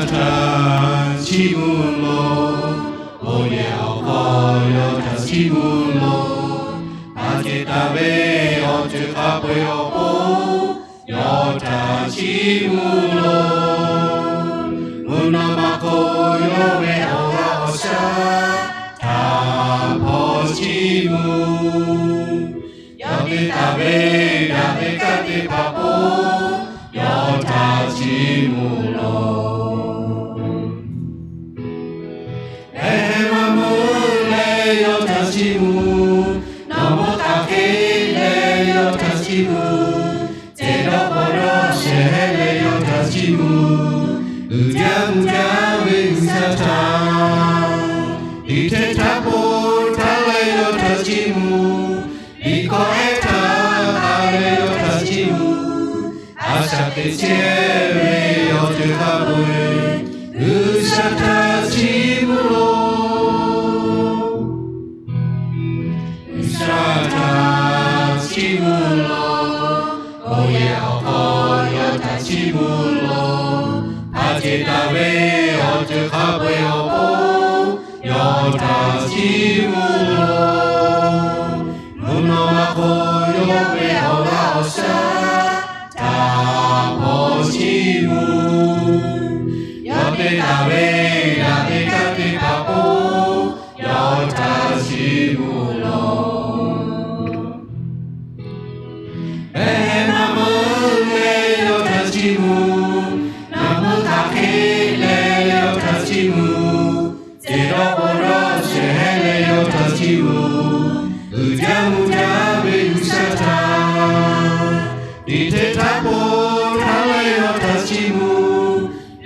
htaꞈ chiˇ mvuh loˬ. Bon yehˬ awˬ hk'aw yawˇ htaꞈ chiˇ mvuh loˬ. Aˬ ceˬ taˍ ve awˬ ceuˬ hk'a peu-eˬ awˬ pon yawˇ htaꞈ chiˇ mvuh loˬ. Mvuhˇ naw ma hk'oˆ yawˇ ve awˬ g'aˇ awˬ shaˉ htaꞈ hpaw chiˇ mvuh. Yawˇ te taˍ ve daꞈ ve kanˉ teˇ hpaˍ k'o, yawˇ htaꞈ chiˇ mvuh loˬ. Eˬ, maˇ meuˇ leh yawˇ htaꞈ chiˇ mvuh. Nawˬ meuˇ hk'aˬ hk'e leh yawˇ htaꞈ chiˇ mvuh. Cehˬ dawˇ paw dawˇ shehˍ hpehꞈ leh yawˇ htaꞈ chiˇ mvuh. Uiˍ jaˇ mvuh jaˇ ve G'uiˬsha htaꞈ tiꞈ hteˇ htaˇ po htaˇ leh yawˇ htaꞈ chiˇ mvuh. Liꞈ hkawˇ ehˉ htaˇ k'a leh yawˇ htaꞈ chiˇ mvuh. A shaꞈ teꞈ chehˇ ve awˬ ceuˬ hk'a peu-eˬ G'uiˬsha htaꞈ chiˇ mvuh loˬ. G'uiˬsha htaꞈ chiˇ mvuh loˬ. Bon yehˬ awˬ hk'aw yawˇ htaꞈ chiˇ mvuh loˬ. Aˬ ceˬ taˍ ve awˬ ceuˬ hk'a peu-eˬ awˬ pon yawˇ htaꞈ chiˇ mvuh loˬ. Mvuhˇ naw ma hk'oˆ yawˇ ve awˬ g'aˇ awˬ shaˉ htaꞈ hpaw chiˇ mvuh. Yawˇ te taˍ ve daꞈ ve kanˉ teˇ hpaˍ k'o, yawˇ htaꞈ chiˇ mvuh loˬ. Eˬ, maˇ meuˇ leh yawˇ htaꞈ chiˇ mvuh. Nawˬ meuˇ hk'aˬ hk'e leh yawˇ htaꞈ chiˇ mvuh. Cehˬ dawˇ paw dawˇ shehˍ hpehꞈ leh yawˇ htaꞈ chiˇ mvuh. Uiˍ jaˇ mvuh jaˇ ve G'uiˬsha htaꞈ tiꞈ hteˇ htaˇ po htaˇ leh yawˇ htaꞈ chiˇ mvuh.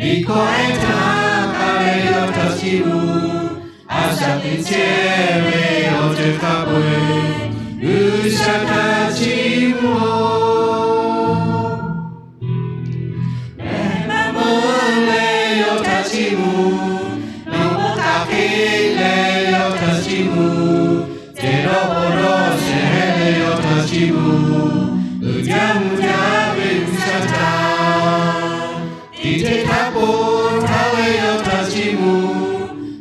Liꞈ hkawˇ ehˉ htaˇ k'a leh yawˇ htaꞈ chiˇ mvuh. A shaꞈ teꞈ chehˇ ve awˬ ceuˬ hk'a peu-eˬ G'uiˬsha htaꞈ chiˇ mvuh loˬ. Eˬ, maˇ meuˇ leh yawˇ htaꞈ chiˇ mvuh. Nawˬ meuˇ hk'aˬ hk'e leh yawˇ htaꞈ chiˇ mvuh. Cehˬ dawˇ paw dawˇ shehˍ hpehꞈ leh yawˇ htaꞈ chiˇ mvuh. Uiˍ jaˇ mvuh jaˇ ve G'uiˬsha htaꞈ tiꞈ hteˇ htaˇ po htaˇ leh yawˇ htaꞈ chiˇ mvuh.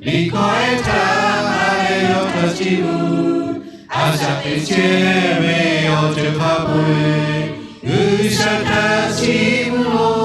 Liꞈ hkawˇ ehˉ htaˇ k'a leh yawˇ htaꞈ chiˇ mvuh. A shaꞈ teꞈ chehˇ ve awˬ ceuˬ hk'a peu-eˬ G'uiˬsha htaꞈ chiˇ mvuh loˬ.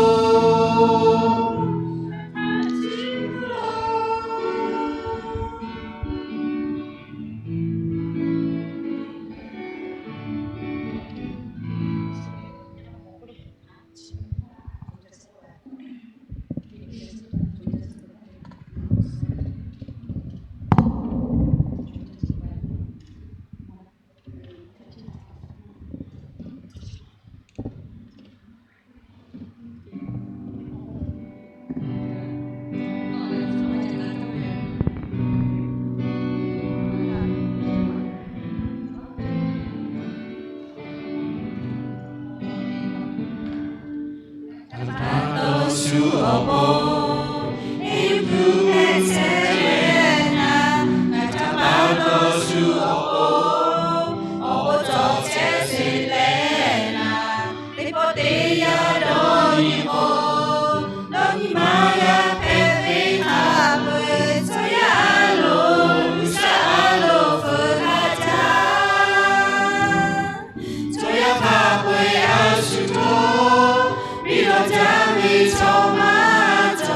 Ngaˬ htaꞈ dawˇ shuˍ awˬ pon Eˇjiˇtuꞈ mehˆ chehˇ leh naˍ, ngaˬ htaꞈ pa dawˇ shuˍ awˬ pon awˬ bon cawˬ chehˇ sheˍ leh naˍ, teˇ pawˆ teˇ yanˇ dawˇ nyi k'o, dawˇ nyi ma yaˇ hpehꞈ ve hk'a peu-eˬ chaw yaˇ a loˍ, G'uiˬsha a loˍ feu htaˇ caˇ. Chaw yaˇ hk'a peu-eˬ a shu htawˇ, biˇ lawˬ jaˇ ve chaw maˇ cawˬ.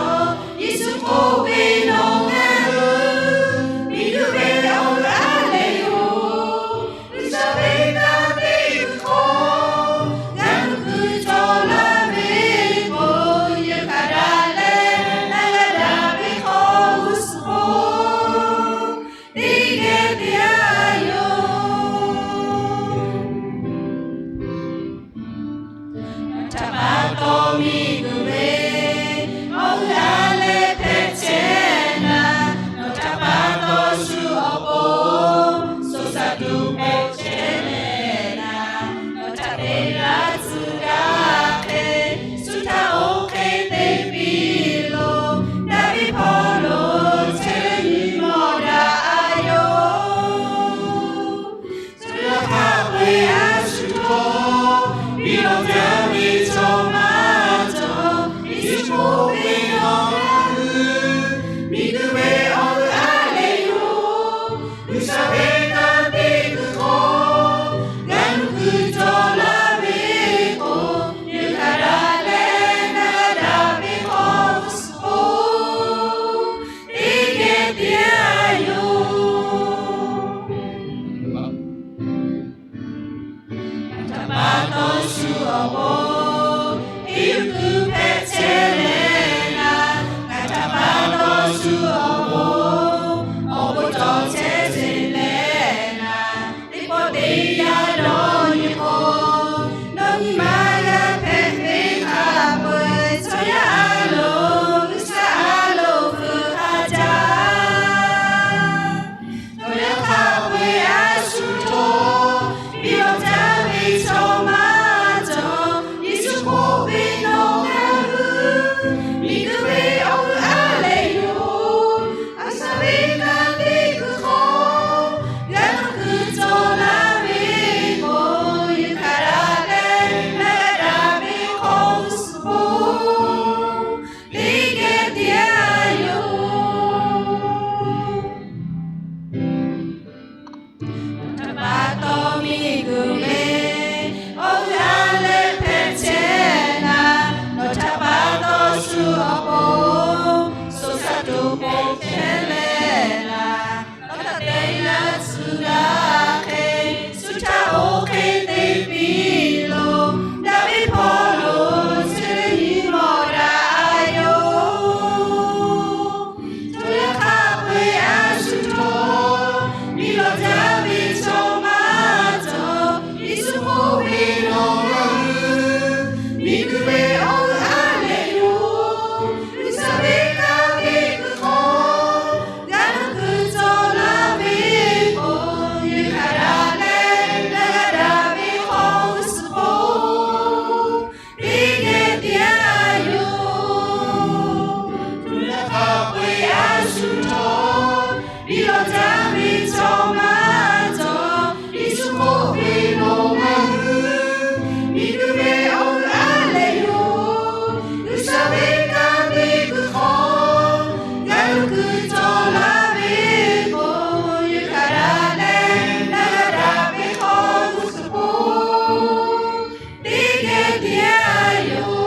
awˬ bon, iˉ yuˬ kuiˬ hpehꞈ chehˇ leh naˍ, ngaˬ htaꞈ pa taw shu awˬ bon, awˬ bon cawˬ chehˇ sheˍ leh naˍ, teˇ pawˆ teˇ yanˇ dawˇ nyi k'o, nawˬ nyi ma g'a hpehꞈ ve hk'a peu-eˬ chaw yaˇ a loˍ, G'uiˬsha a loˍ hpfuhˆ haˍ jaˇ. Chaw yaˇ hk'a peu-eˬ a shu htawˇ, biˇ lawˬ jaˇ ve chaw maˇ cawˬ. Yeˍsuˆ k'oˆ ve, Nawˬ ngaˬ hui miˬguiˬ ve awˬ g'euˆ aˉ lehˬ yoˬ. A shaꞈ ve kanˉ teˇ kuiˬ hk'aw, g'a nawˬ kuiˬ cawˬ laˇ ve k'o, yehˬ hk'aˇ daꞈ leh na g'a daꞈ ve hk'aw g'uˇ suhˍ po teˇ geh tiˉ a yoˬ. Nawˬ htaꞈ pa taw miˬguiˬ ve awˬ g'euˆ aˉ lehˬ hpehꞈ chehˇ naˍ, nawˬ htaꞈ pa taw shu awˬ pon soˍ shaˍ tuˬ hpehꞈ chehˇ leh naˍ, nawˬ htaꞈ te g'aˇ tcuh g'a hk'e, shu htaꞈ oˇ hk'e te piˇ loˬ. Daꞈ ve hpawˇ lo chi ve nyi mawˬ daꞈ a yoˬ. Chaw yaˇ hk'a peu-eˬ a shu htawˇ, biˇ lawˬ jaˇ ve chaw maˇ cawˬ. Yeˍsuˆ k'oˆ ve, Nawˬ ngaˬ hui miˬguiˬ ve awˬ g'euˆ aˉ lehˬ yoˬ. G'uiˬsha ve kanˉ teˇ kuiˬ hk'aw, g'a nawˬ kuiˬ cawˬ laˇ ve k'o, yehˬ hk'aˇ daꞈ leh na g'a daꞈ ve hk'aw g'uˇ suhˍ po teˇ geh tiˉ a yoˬ. Chaw yaˇ hk'a peu-eˬ a shu htawˇ, biˇ lawˬ jaˇ ve chaw maˇ cawˬ. Yeˍsuˆ k'oˆ ve, Nawˬ ngaˬ hui miˬguiˬ ve awˬ g'euˆ aˉ lehˬ yoˬ. G'uiˬsha ve kanˉ teˇ kuiˬ hk'aw, g'a nawˬ kuiˬ cawˬ laˇ ve k'o, yehˬ hk'aˇ daꞈ leh na g'a daꞈ ve hk'aw g'uˇ suhˍ po teˇ geh tiˉ a yoˬ.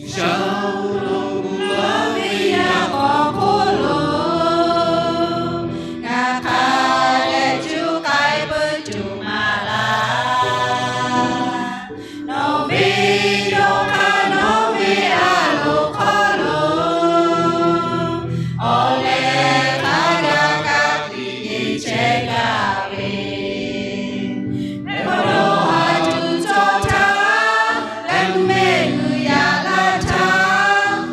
G'uiˬsha awˬ bon nawˬ gu laˇ ve yaˇ k'awꞈ hk'oˆ lo, ngaˬ hk'a dehꞈ cuˇ k'ai peuˬ tuˬ maˍ laˇ. Nawˬ ve yawˇ hk'aˇ nawˬ ve a loˍ hk'aw lo, awˬ leh hk'a g'a kaˇ tiꞈ yeˬ chehˇ gaˇ ve, mehˆ hpawˇ dawˇ haˍ tuˬ cawˬ htaˇ, leh mvuhˇ mehˆ g'uiˬ yaꞈ la htaˇ,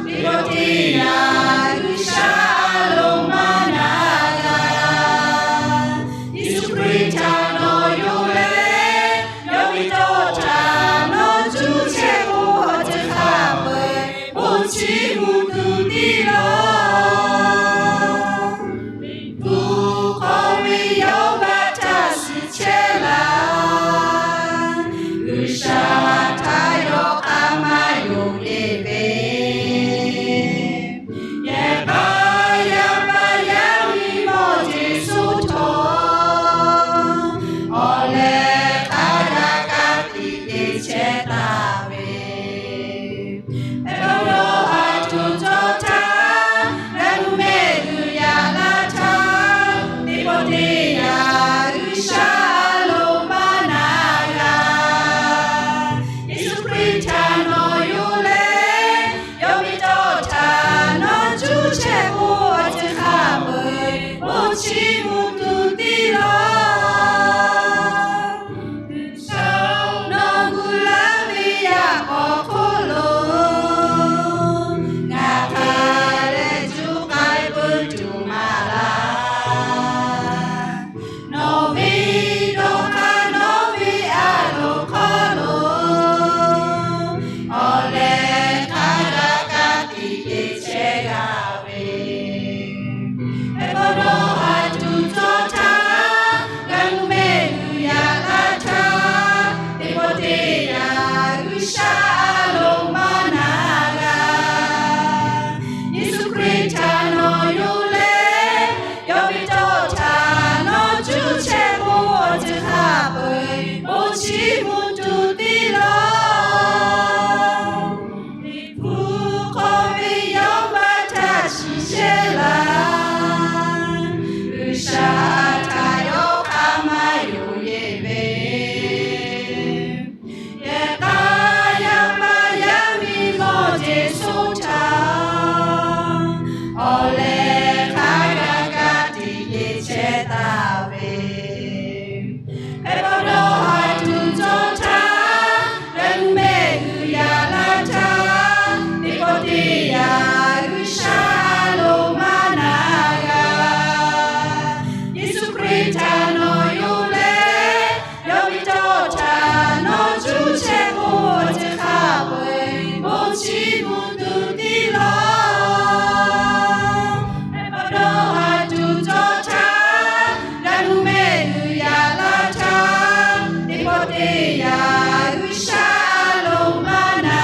yaˇ G'uiˬsha a loˍ maˇ na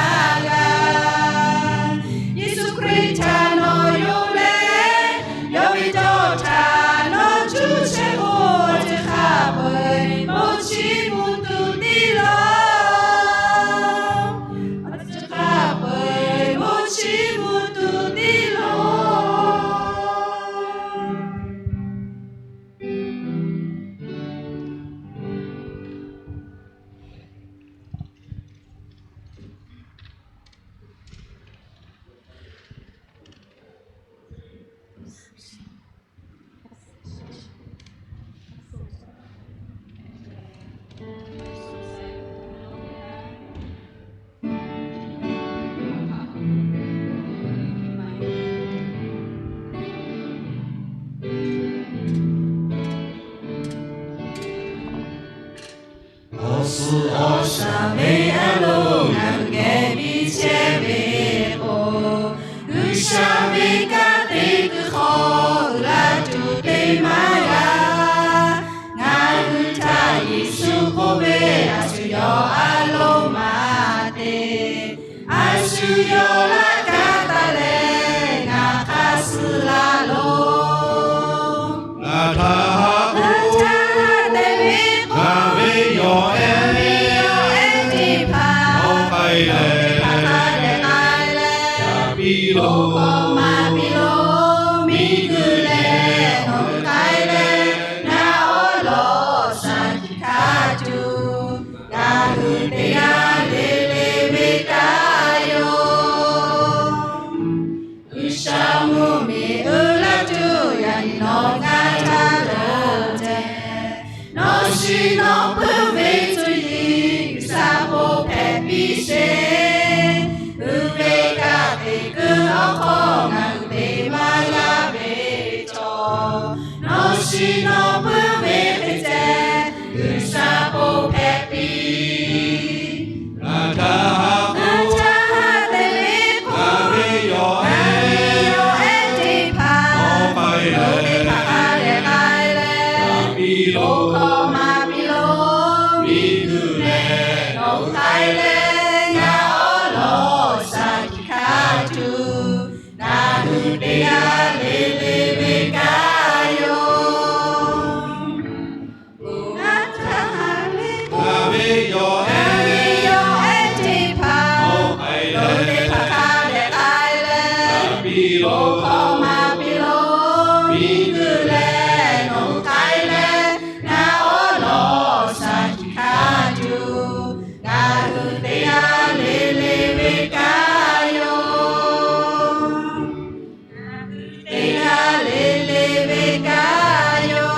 g'a. Yeˍsuˆ Hkriꞈ htaꞈ nawˬ yonˍ leh, yawˇ ve tawˇ htaꞈ nawˬ cuˇ chehˇ k'o, chi hk'a peu-eˬ bon chiˇ mvuh tuˬ tiˉ lawˬ. Chi hk'a peu-eˬ bon chiˇ mvuh tuˬ tiˉ lawˬ. Awˬ suhˍ awˬ shaˍ ve a loˍ ngaˬ hui geh piˇ chehˇ ve k'o, G'uiˬsha ve kanˉ te kuiˬ hk'aw uiˍ la tuˬ te maˇ g'a. Ngaˬ hui htaꞈ Yeˍsuˆ k'oˆ ve, a shu yawˇ a loˍ maˇ te. A shu yawˇ laꞈ ka taˍ leh ngaˬ hk'aˇ suh la loˬ. Ngaˬ htaꞈ haꞈ k'o, ngaˬ ve yawˬ ehˉ teˇ hpaˍ, nawˬ k'ai leh, yaꞈ piˇ loˬ, maˇ piˇ loˬ. Miˬguiˬ lehˬ nawˬ hui k'ai leh, ngaˬ awˉ lawˬ shaˍ hkiˆ hkanˍ tuˬ, ngaˬ hui teˇ g'aˇ le le ve kaꞈ yoˬ. G'uiˬsha mvuhˇmiˬ uiˍ la tuˬ yaꞈ nyi nawˬ g'a htaˇ loˬ tehꞈ, nawˬ shiˍ nawˬ puiˉ ve cuˇ yiˍ G'uiˬsha bon hpehꞈ piˇ sheˍ. Uiˍ ve kaꞈ teꞈ kuiˬ awˬ hk'aw ngaˬ hui te maˇ g'a ve chaw, nawˬ shiˍ nawˬ puiˉ ve hk'e ceh G'uiˬsha bon hpehꞈ piˇ. Ngaˬ htaꞈ haꞈ k'o, ngaˬ htaꞈ haꞈ te ve k'o, ngaˬ ve yawˬ ehˉ teˇ hpaˍ, nawˬ teˇ hpaˍ hk'a dehꞈ k'ai leh, piˇ loˬ, maˇ piˇ loˬ. Miˬguiˬ lehˬ nawˬ hui k'ai leh, ngaˬ awˉ lawˬ shaˍ hkiˆ hkanˍ tuˬ, ngaˬ hui teˇ g'aˇ le le ve kaꞈ yoˬ. Ngaˬ ve yawˬ ehˉ, yawˬ ehˉ teˇ hpaˍ, nawˬ teˇ hpaˍ hk'a dehꞈ k'ai leh, piˇ loˬ, maˇ piˇ loˬ. Miˬguiˬ lehˬ nawˬ hui k'ai leh, ngaˬ awˉ lawˬ shaˍ hkiˆ hkanˍ tuˬ, ngaˬ hui teˇ g'aˇ le le ve kaꞈ yoˬ. Teˇ g'aˇ le le ve kaꞈ yoˬ.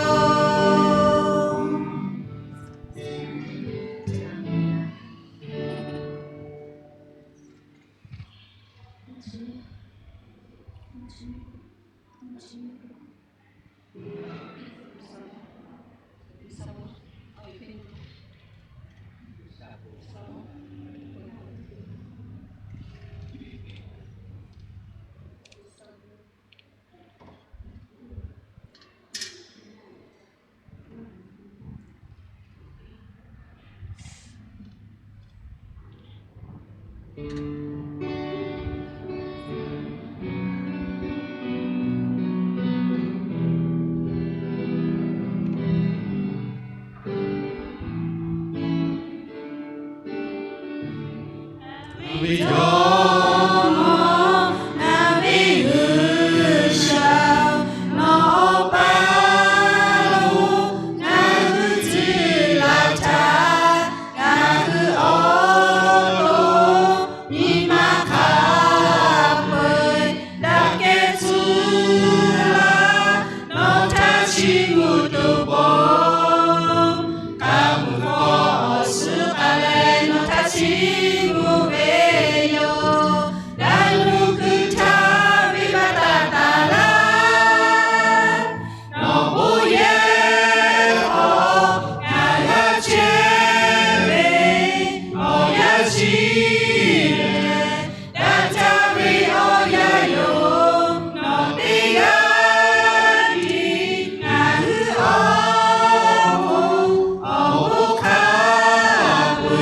Ve Jawˇmawˇ, ngaˬ ve G'uiˬsha, nawˬ Awˬ pa lo ngaˬ hui tcuh laˬ htaˇ, ngaˬ hui awˬ to nyi ma hk'a peu-eˬ daꞈ kehˉ tcuh laˇ, nawˬ htaꞈ chiˇ mvuh tuˬ pon, k'a mvuh k'aw awˬ suhˉ k'ai leh nawˬ htaꞈ chiˇ mvuh ve yoˬ. Ngaˬ hui kuiˬ htaꞈ venˇbaˆ taˍ taˍ laˇ. Nawˬ bon yehˬ hk'aw ngaˬ g'a chehˇ ve awˬ yanˇ chi lehˬ, daꞈ jaˇ ve awˬ yanˇ yoˬ. Nawˬ teˇ g'aˇ tiˉ ngaˬ hui awˬ pon awˬ bon hk'a peu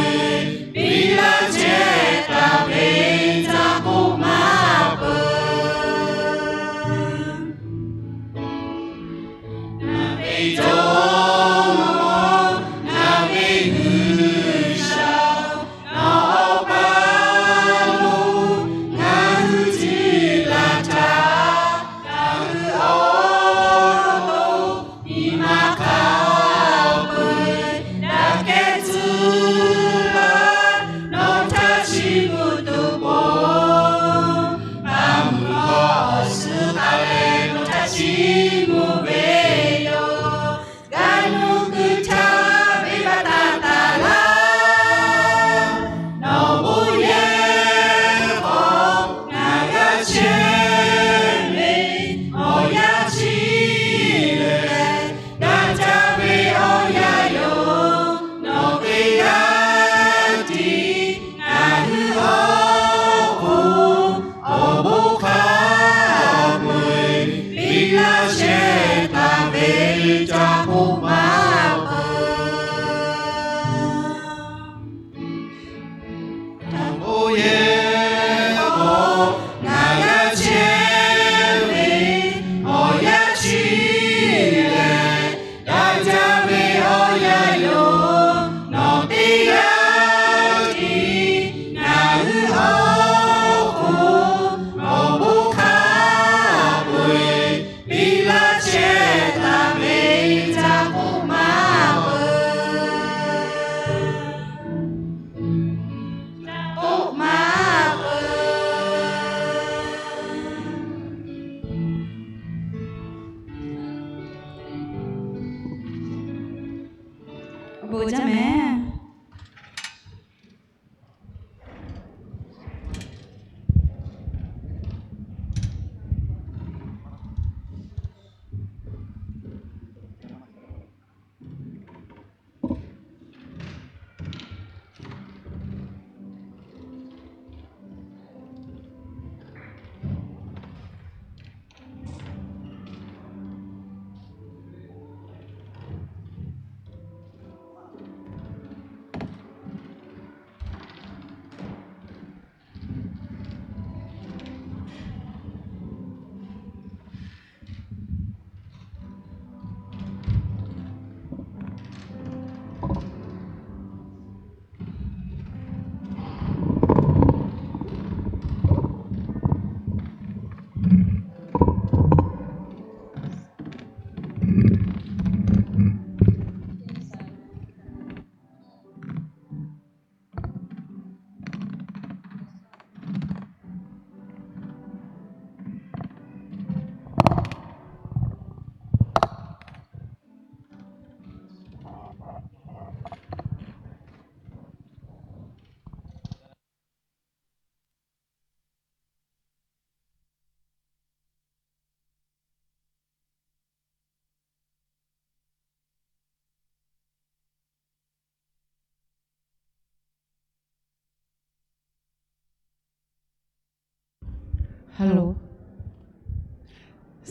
Hello.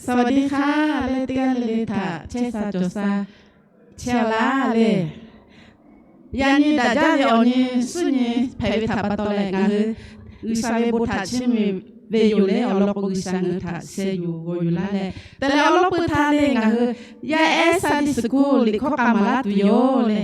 สวัสดีค่ะ le teˇ g'aˇ le le htaꞈ chehˇ sha cawˬ sha chehˇ-a laˇ le. Yaꞈ nyi daꞈ jaˇ ve awˬ nyi suhˉ nyi hpehꞈ ve htaꞈ pa taw leh, ngaˬ hui G'uiˬsha ve bon htaꞈ chiˇ mvuh ve yoˬ le. Awˬ lawn k'o, G'uiˬsha ngaˬ hui htaꞈ sheh yuˬ g'aw yuˬ laˇ leh, te leh awˬ lawn peuˇ htaˇ le ngaˬ hui yaˇ ehˉ Sunday school liꞈ hkawˇ k'a maˍ laˇ tuˬ yoˬ le.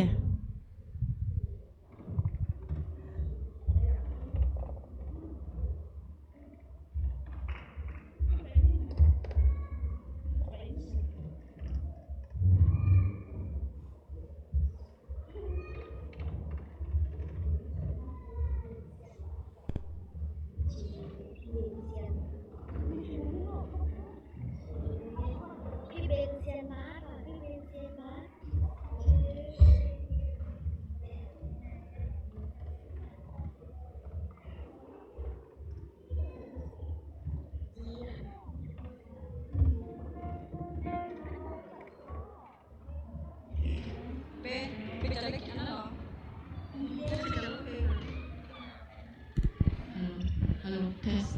Hello, test.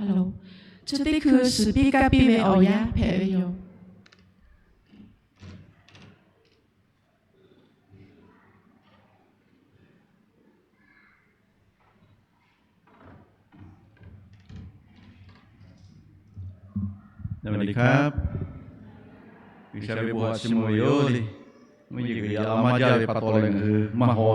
lo, chi teˇ hkui suhˍ piˇ kaˇ piˇ ve awˬ yanˇ hpehꞈ ve yoˬ. G'uiˬsha ve bon htaꞈ chiˇ mvuh ve yoˬ le. Mvuhˇ yeˬ g'uiˬ yaꞈ la maˇ jaˇ ve pa taw leh ngaˬ hui maˇ haw.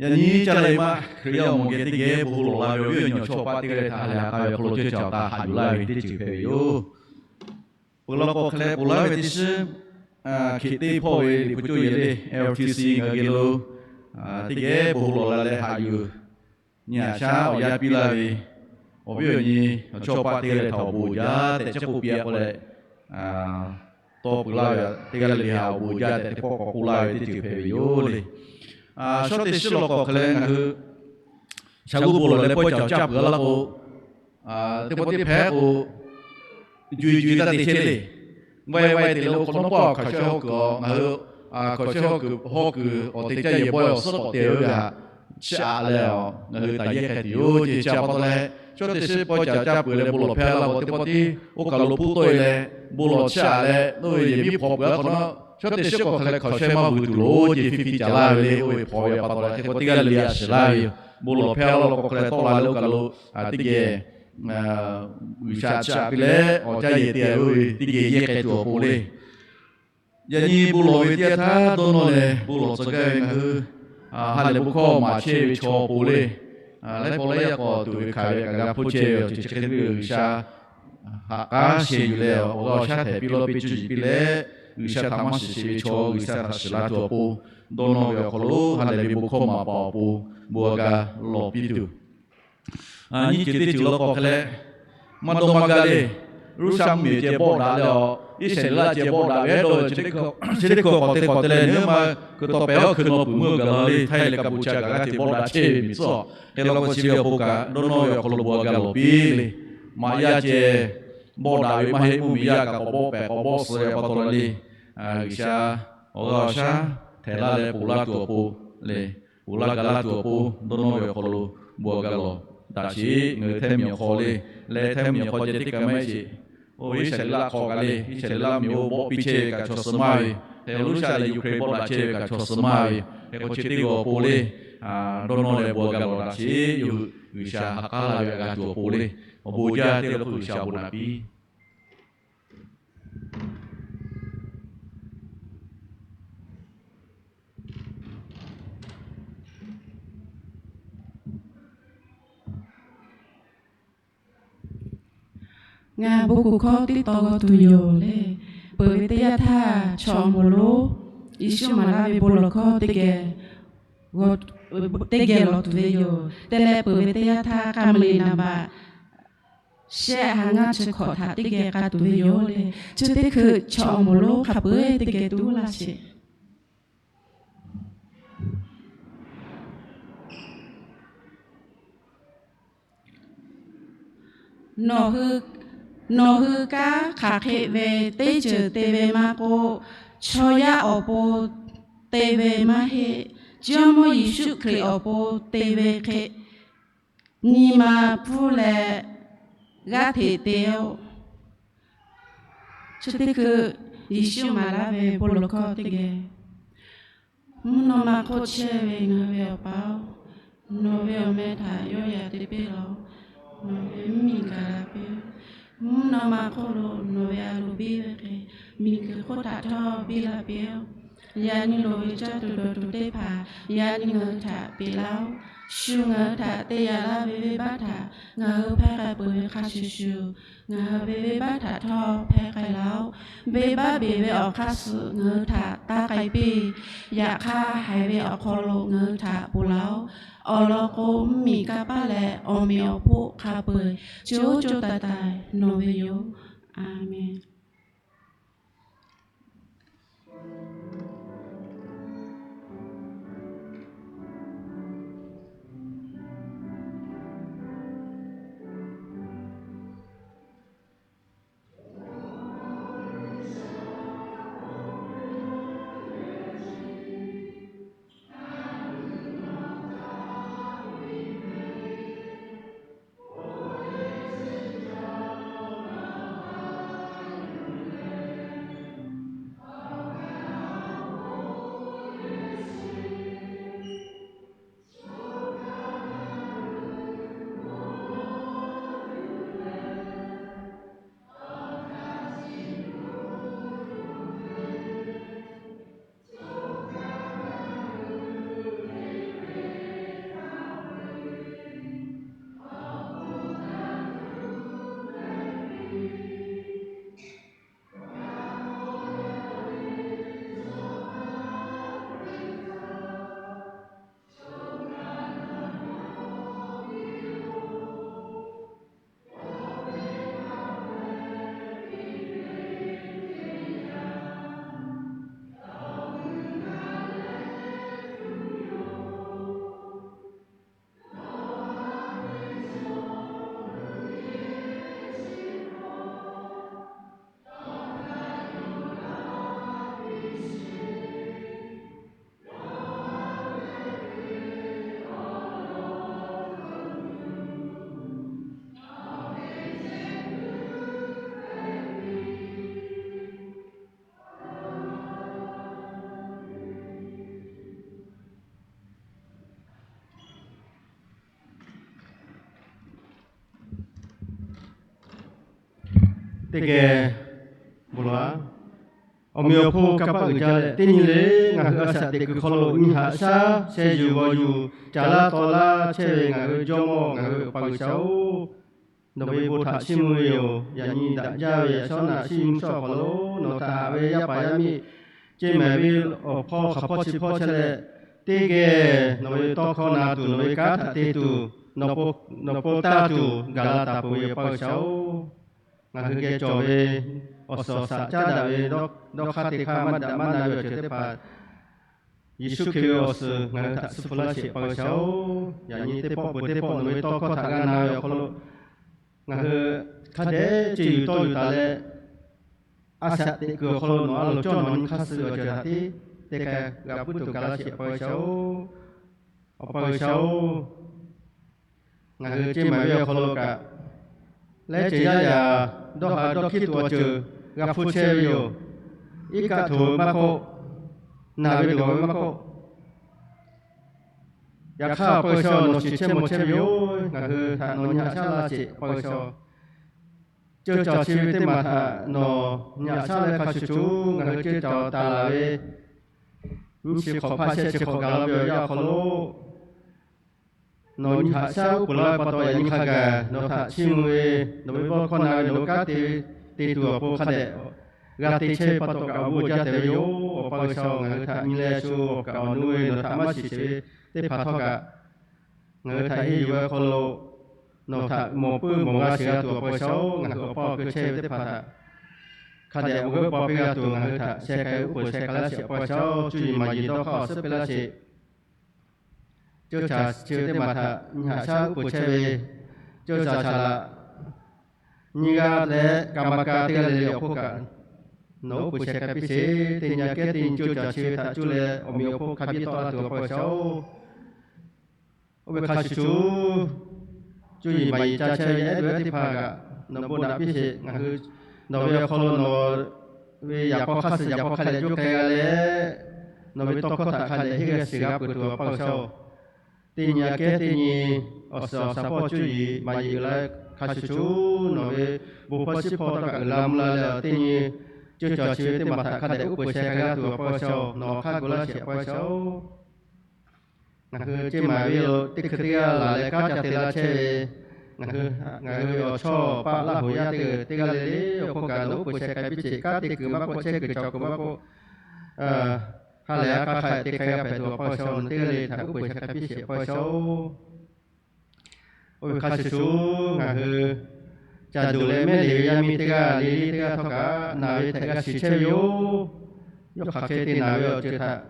Yaꞈ nyi caˇ leh maˇ Hkriꞈ yaˇ awˬ moˍ geh teˇ geh bon lawˬ la ve awˬ viˉ awˬ nyi awˬ chawˇ awˬ paˆ teˇ g'aˇ le htaꞈ ha lehˬ ha k'a ve awˬ hk'aw lo ceuˇ caˬ awˬ ta haꞈ yuˬ laˇ ve teˇ ceuˬ hpehꞈ ve yoˬ. Peuˬ law k'o hk'e leh ponˬ laˇ ve teˇ shiˉ hkiꞈ teˇ hpawˇ ve liꞈ hpu coˇ yehˬ le L T C ngaˬ hui geh lo teˇ geh bon lawˬ la leh haꞈ yuˬ nyi aꞈ shaˉ awˬ yanˇ piˇ laˇ ve awˬ viˉ awˬ nyi awˬ chawˇ awˬ paˆ teˇ g'aˇ le htaꞈ awˬ bon jaˇ tehꞈ chehˇ k'oˆ piˇ a k'oˆ leh, tawˇ peuˬ laˇ ve teˇ g'aˇ le le htaꞈ awˬ bon jaˇ tehꞈ teˇ pawˆ k'awꞈ k'oˆ laˇ ve teˇ ceuˬ hpehꞈ ve yoˬ le. Shawˉ teˇ shiˉ law k'o hk'e leh ngaˬ hui shaˍ g'uˇ bon lawˬ leh pawehˇ caˍ caˇ peuˬ laˇ k'o, teˇ pawˆ teˇ hpehꞈ k'o, juiˬ juiˬ taˇ te chehˇ le. Vaiˇ vaiˇ te leh oˇ hk'awꞈ nawˉ pawˆ hkaoˍ shehˇ hawˉ kuiˬ a ngaˬ hui hkaoˍ shehˇ hawˉ kuiˬ hawˉ kuiˬ awˬ te caˇ yehˬ bawehˇ awˬ suhˉ k'awꞈ te ve kaꞈ, chiˇ aꞈ leh ngaˬ hui taˍ yehˇ hk'e tuˬ yoˬ ce. Chi pa taw leh, shawˉ teˇ shiˉ pawehˇ caˍ caˇ peuˬ leh bon lawˬ hpehˇ laˇ k'o, teˇ pawˆ tiˉ oˇ kaˬ lo hpuˇ tawˆ e leh bon lawˬ chiˇ aꞈ leh nawˬ ve yehˬ miˉ hpaw peuˬ a hk'awꞈ nawˉ, shawˉ teˇ shiˉ k'o hk'e leh hkaoˍ shehˇ maˇ vuiˬ tuˬ loˬ ce. Fiˇ fiˇ caˍ laˇ ve le, oˇ ve hpaw ve pa taw leh hk'e k'o teˇ g'aˇ le le a shiˍ laˇ ve yoˬ. Bon lawˬ hpehˇ laˇ k'o hk'e leh tawˆ la leh oˇ kaˬ lo teˇ geh G'uiˬsha chiˇ aꞈ piˇ leh awˬ caˇ yehˬ te ve teˇ geh yehˇ k'ai tuˬ awˬ pon le. Yaꞈ nyi bon lawˬ ve teˇ yanˇ htaˇ dawˇ nawˇ leh bon lawˬ tcuh gaˇ ve ngaˬ hui ha lehˬ bon hkawˇ maˍ chehˇ ve chaw awˬ pon le. Laiˉ pawˆ laiˉ yaˇ k'awꞈ tuˬ ve hkanˍ ve kaꞈ g'a hpuˇ chehˇ ve awˬ ceuˬ chi hk'e ve G'uiˬsha ha k'aˉ sheh yuˬ leh awˬ g'aˇ awˬ shaˉ hpehꞈ piˇ lawˇ piˇ cuˇ yiˍ piˇ leh, G'uiˬsha htaꞈ maˇ shiˍ sheˍ ve chaw G'uiˬsha htaꞈ shiˍ la tuˬ awˬ pon, dawˇ nawˇ ve awˬ hk'aw lo ha lehˬ ve bon hkawˇ maˍ paˍ awˬ pon bon g'a lawˬ piˇ tuˬ. Nyiˇ ceuˬ teˇ ceuˬ law k'o hk'e leh, maˇ dawˇ maˇ gaˇ le. Ruˇshaˆ mvuhˇmiˬ ceh bawˆ daꞈ leh a, Iˉsaˍreˍlaˆ ceh bawˆ daꞈ ve hehˉ dawˇ ve chi teˇ hkui k'awꞈ te k'awꞈ te leh, nawˬ hui ma kuiˬ taw pehˍ hawˉ hkui naw puiˬ meuˇ gaˬ la le. Htaiˇ leh Kaˍbuˍchaˍ kaꞈ g'aˇ hteꞈ bawˆ daꞈ chehˇ ve miˬ tcuhˉ. Hk'e law k'o chi ve awˬ pon kaꞈ dawˇ nawˇ ve awˬ hk'aw lo bon g'a lawˬ piˇ le. Maꞈ yaˇ ceh bawˆ daꞈ ve maˇ heˆ, mvuhˇmiˬ yaˇ kaꞈ k'awꞈ bawˆ pehˍ k'awꞈ bawˆ suh ve pa taw le. G'uiˬsha awˬ g'aˇ awˬ shaˉ htehꞈ laˇ leh ponˬ laˇ tuˬ awˬ pon le, ponˬ laˇ ga laˇ tuˬ awˬ pon dawˇ nawˇ ve awˬ hk'aw lo bon g'a lawˬ daꞈ sheˍ. Ngaˬ hui Htaiˇ miˬ awˬ hk'aw le, leh Htaiˇ miˬ awˬ hk'aw ceh teˇ kaˬ maˇ heˆ sheˍ. Oˇ ve Iˉsaˍreˍlaˆ hk'aw kaꞈ le, Iˉsaˍreˍlaˆ miˬ oˇ bawˆ piˇ chehˇ ve kaꞈ chaw suh maˇ ve, hk'e Ruˇshaˆ leh Yuˇhk'rehˇ bawˆ daꞈ chehˇ ve kaꞈ chaw suh maˇ ve, hk'e k'o chi teˇ g'aˇ awˬ pon le, dawˇ nawˇ leh bon g'a lawˬ daꞈ sheˍ. Yawˇ hui G'uiˬsha ha k'aˉ la ve g'a tuˬ awˬ pon le, awˬ bon jaˇ teˇ g'aˇ k'o G'uiˬsha awˬ bon naꞈ piˇ. Ngaˬ bon kuˬ hkawˇ teˇ tawn g'aw tuˬ yoˬ le. Peuˬ ve teˇ yanˇ htaˇ, chaw awˬ moˍ lonˉ Yeˍsuˆ maˍ laˇ ve bon lawˬ hkawˇ teˇ geh, teˇ geh lawˬ tuˬ ve yoˬ. Te leh peuˬ ve teˇ yanˇ htaˇ, k'a maˍ liꞈ naˍ baꞈ shehˆ ha ngaˇ chi hkawꞈ htaꞈ teˇ geh k'a tuˬ ve yoˬ le. Chi teˇ hkui chaw awˬ moˍ lonˉ hk'a peu-eˬ teˇ geh tuˬ laˇ sheˍ. Nawˬ hui kanˉ hk'aˬ hk'e ve teˇ ceuˬ te ve maˇ k'oˆ, chaw yaˇ awˬ pon te ve maˇ heˆ. Jawˇmawˇ Yeˍsuˆ Hkriꞈ awˬ pon te ve hk'e, nyi ma pfuhˇ leh g'aˇ hteꞈ te-oˆ. Chi teˇ hkui Yeˍsuˆ maˍ laˇ ve bon lawˬ hkawˇ teˇ geh. Mvuhˇ naw ma hk'oˆ chehˇ ve ngaˬ hui ve Awˬ pa-oˬ, nawˬ ve awˬ meh htaꞈ yawˇ yaꞈ te piˇ laˬ-oˆ. Nawˬ ve mvuhˇmiˬ gaˬ la piˇ-oˆ. Mvuhˇ naw ma hk'oˆ lo nawˬ ve a loˍ biˇ ve hk'e, miˬguiˬ hk'oˆ htaꞈ htawˇ biˇ la piˇ-oˆ. Yaꞈ nyi loˍ ve caˇ tuˬ dawˬ tuˬ teˇ hpaˍ yaꞈ nyi ngaˬ hui htaꞈ peꞈ laˇ-oˆ. Shu ngaˬ hui htaꞈ te yaꞈ laˇ ve venˇbaˆ htaꞈ ngaˬ hui hpehˇ k'ai peuˬ ve hk'a shuˍ shuˍ, ngaˬ hui ve venˇbaˆ htaꞈ htawˇ hpehˇ k'ai laˇ-oˆ. Venˇbaˆ beˬ ve awˬ hk'aˇ suh ngaˬ hui htaꞈ taˇ k'ai piˇ. Yaꞈ hk'aˇ, haiˬ ve awˬ hk'aw lo ngaˬ hui htaꞈ ponˬ laˇ-oˆ. Awˬ lawn k'o, mvuhˇmiˬ kanˇ paˆ leh awˬ meꞈ awˬ hponˇ hk'a peu-eˬ co co taiˍ taiˍ nawˬ ve yoˬ. A menˬ. Teˇ geh bon lawˬ-a. Awˬ meꞈ awˬ hponˇ kanˇ paˆ uiˍ jaˇ leh, teˇ nyi le ngaˬ hui a shaꞈ teꞈ kuiˬ hk'aw lo nyi haꞈ shaˉ sheh yuˬ g'awˬ yuˬ caˍ laˇ taw laˇ chehˇ ve ngaˬ hui Jawˇmawˇ, ngaˬ hui Awˬ pa G'uiˬsha-oˬ, nawˬ ve bon htaꞈ chiˇ mvuh ve yoˬ. Yaꞈ nyi daꞈ jaˇ ve yaꞈ shawˉ naꞈ shiˉ mvuhˇ shawˉ awˬ hk'aw lo nawˬ htaꞈ haꞈ ve yaˇ paˍ yaˇ miˇ, ceˇ mehˍ ve awˬ hpawˇ hk'aˬ hpawˇ chi hpawˇ chehˇ leh, teˇ geh nawˬ ve tawˇ hkawˇ na tuˬ, nawˬ ve kanˉ htaꞈ te tuˬ, nawˬ pon taˇ tuˬ gaˬ la taˍ peuˬ ve Awˬ pa G'uiˬsha-oˬ, ngaˬ hui geh cawˬ ve awˬ suhˍ awˬ shaꞈ caˉ daꞈ ve dawˇ hk'aˇ teˇ hk'aˇ maˇ daꞈ maˇ na ve awˬ ceuˬ teˇ hpaˍ Yeˍsuˆ Hkriꞈ ve awˬ suhˍ ngaˬ hui htaꞈ suh hpu laˇ sheˍ, Awˬ pa G'uiˬsha-oˬ. Yaꞈ nyi teˇ pawˆ peuˬ teˇ pawˆ nawˬ ve tawˇ hkawˇ htaꞈ g'a na ve awˬ hk'aw lo ngaˬ hui hk'a dehꞈ ceˇ yuˬ tawˇ yuˬ taˍ leh, a shaꞈ teꞈ kuiˬ awˬ hk'aw lo nawˬ a loˍ cawˇ nawˬ nyi hk'aˇ suh ve awˬ ceuˬ htaꞈ tiˉ te k'ai g'a puiˉ tuˬ gaˬ laˇ sheˍ, Awˬ pa G'uiˬsha-oˬ. Awˬ pa G'uiˬsha-oˬ, ngaˬ hui ceˇ mehˍ ve awˬ hk'aw lo kaꞈ, laiˉ ceuˬ yaˇ yaꞈ dawˇ haˍ dawˇ hkiˇ tuˬ awˬ ceuˬ g'a hpuˇ chehˇ ve yoˬ. Iˉ kaˆ htoꞈ ve maˇ k'oˆ, naˬ ve dawˬ ve maˇ k'oˆ, yaꞈ hk'aˇ Awˬ pa G'uiˬsha nawˬ shiˍ chehˇ mawˬ chehˇ ve yoˬ. Ngaˬ hui htaꞈ nawˬ nyi haꞈ shaˉ laˇ sheˍ, Awˬ pa G'uiˬsha. Ceuˇ caˬ chi ve teˇ maˬ htaꞈ nawˬ nyi haꞈ shaˉ leh hk'a shuˍ shuˍ ngaˬ hui ceuˇ caˬ taˍ laˬ ve nyiˇ chi hk'awꞈ hpaˇ shehˆ chi hk'awꞈ gaˬ la ve awˬ yanˇ awˬ hk'aw lo, nawˬ nyi haꞈ shaˉ uˉ peunˍ laˇ ve pa taw, yaꞈ nyi hk'a gaˬ nawˬ htaꞈ chiˇ mvuh ve, nawˬ ve bawˇ hkawˇ na ve, nawˬ ve kanˉ te te tuˬ awˬ pon hk'a dehꞈ g'a te chehˇ ve pa taw kaꞈ awˬ bon jaˇ tehꞈ ve yoˬ. Awˬ pa G'uiˬsha-oˬ, ngaˬ hui htaꞈ nyi leh shu awˬ kaˍ awˬ nu ve nawˬ htaꞈ maˇ shiˍ sheˍ ve teˇ hpaˍ htawˇ kaꞈ, ngaˬ hui htaꞈ henˇ yuˬ ve awˬ hk'aw lo nawˬ htaꞈ mawˬ puiˉ mawˬ g'a sheˍ g'a tuˬ, Awˬ pa G'uiˬsha-oˬ, ngaˬ hui awˬ pa awˬ keu chehˇ ve teˇ hpaˍ htaꞈ hk'a dehꞈ awˬ g'euˆ paw piˇ g'a tuˬ, ngaˬ hui htaꞈ sheh k'ai uˉ peunˍ sheh k'ai laˇ sheˍ, Awˬ pa G'uiˬsha-oˬ. Cuˇ yiˍ maˍ yiˍ dawˇ hk'aˇ awˬ suhˉ piˇ laˇ sheˍ. Ceuˇ caˬ chi ve teˇ maˬ htaꞈ nyi haꞈ shaˉ uˉ peunˍ chehˇ ve, ceuˇ caˬ shaˍ laꞈ nyiˇ g'aˇ leh ka ma ka teˇ g'aˇ le le awˬ hk'oˆ kaꞈ nawˬ uˉ peunˍ sheh k'ai piˇ sheˍ. Teˇ nyi aꞈ kehˉ teˇ nyi ceuˇ caˬ chi ve htaꞈ cuˇ leh awˬ meꞈ awˬ hponˇ hk'a biˇ tawˆ la tuˬ, Awˬ pa G'uiˬsha-oˬ. Oˇ ve hk'a shuˍ shuˍ, cuˇ yiˍ maˍ yiˍ ca chehˇ ve yaˇ ehˉ dawˬ ehˉ teˇ hpaˍ kaꞈ nawˬ bon naꞈ piˇ sheˍ. Ngaˬ hui nawˬ ve awˬ hk'aw lo nawˬ ve yaꞈ k'aw hk'aˇ suh yaꞈ k'aw hk'a dehꞈ juˇ k'ai g'a leh, nawˬ ve tawˇ hkawˇ htaꞈ hk'a dehꞈ henˇ g'a shiˍ g'a peuˬ tuˬ, Awˬ pa G'uiˬsha-oˬ. Teˇ nyi aꞈ kehˉ teˇ nyi awˬ suhˍ awˬ shaˍ hpawˇ cuˇ yiˍ maˍ yiˍ uiˍ la hk'a shuˍ shuˍ, nawˬ ve bon hpawˇ shiˉ hpawˇ htawˇ kaꞈ uiˍ la mvuh la leh, teˇ nyi ceuˇ caˬ chi ve teˇ maˬ htaꞈ hk'a dehꞈ uˉ peunˍ sheh k'ai g'a tuˬ, Awˬ pa G'uiˬsha-oˬ, nawˬ hk'aˇ gu laˇ sheˍ, Awˬ pa G'uiˬsha-oˬ. Ngaˬ hui ceˇ maˍ ve lo teˇ hkui teˇ g'aˇ laˬ leh kanˉ ca te la chehˇ ve, ngaˬ hui, ngaˬ hui ve awˬ chawˇ paˆ Laˇ hoꞈ yaˇ teˇ g'aˇ teˇ g'aˇ le le awˬ hk'oˆ kaꞈ nawˬ uˉ peunˍ sheh k'ai piˇ sheˍ. Kanˉ te kuiˬ maˇ k'oˆ, chehˇ kuiˬ cawˬ kuiˬ maˇ k'oˆ, ha lehˬ a k'a hk'a te k'ai g'a hpehꞈ tuˬ, Awˬ pa G'uiˬsha-oˬ, nawˬ teˇ g'aˇ le htaꞈ uˉ peunˍ sheh k'ai piˇ sheˍ, Awˬ pa G'uiˬsha-oˬ. Oˇ ve hk'a shuˍ shuˍ, ngaˬ hui ca duˬ leh mehˉ le ve yaˇ miˇ teˇ g'aˇ, le le teˇ g'aˇ htawˇ kaꞈ naˬ ve htaꞈ g'a shiˍ chehˇ ve yoˬ. Yawˇ hk'aˬ hk'e te naˬ ve awˬ ceuˬ htaꞈ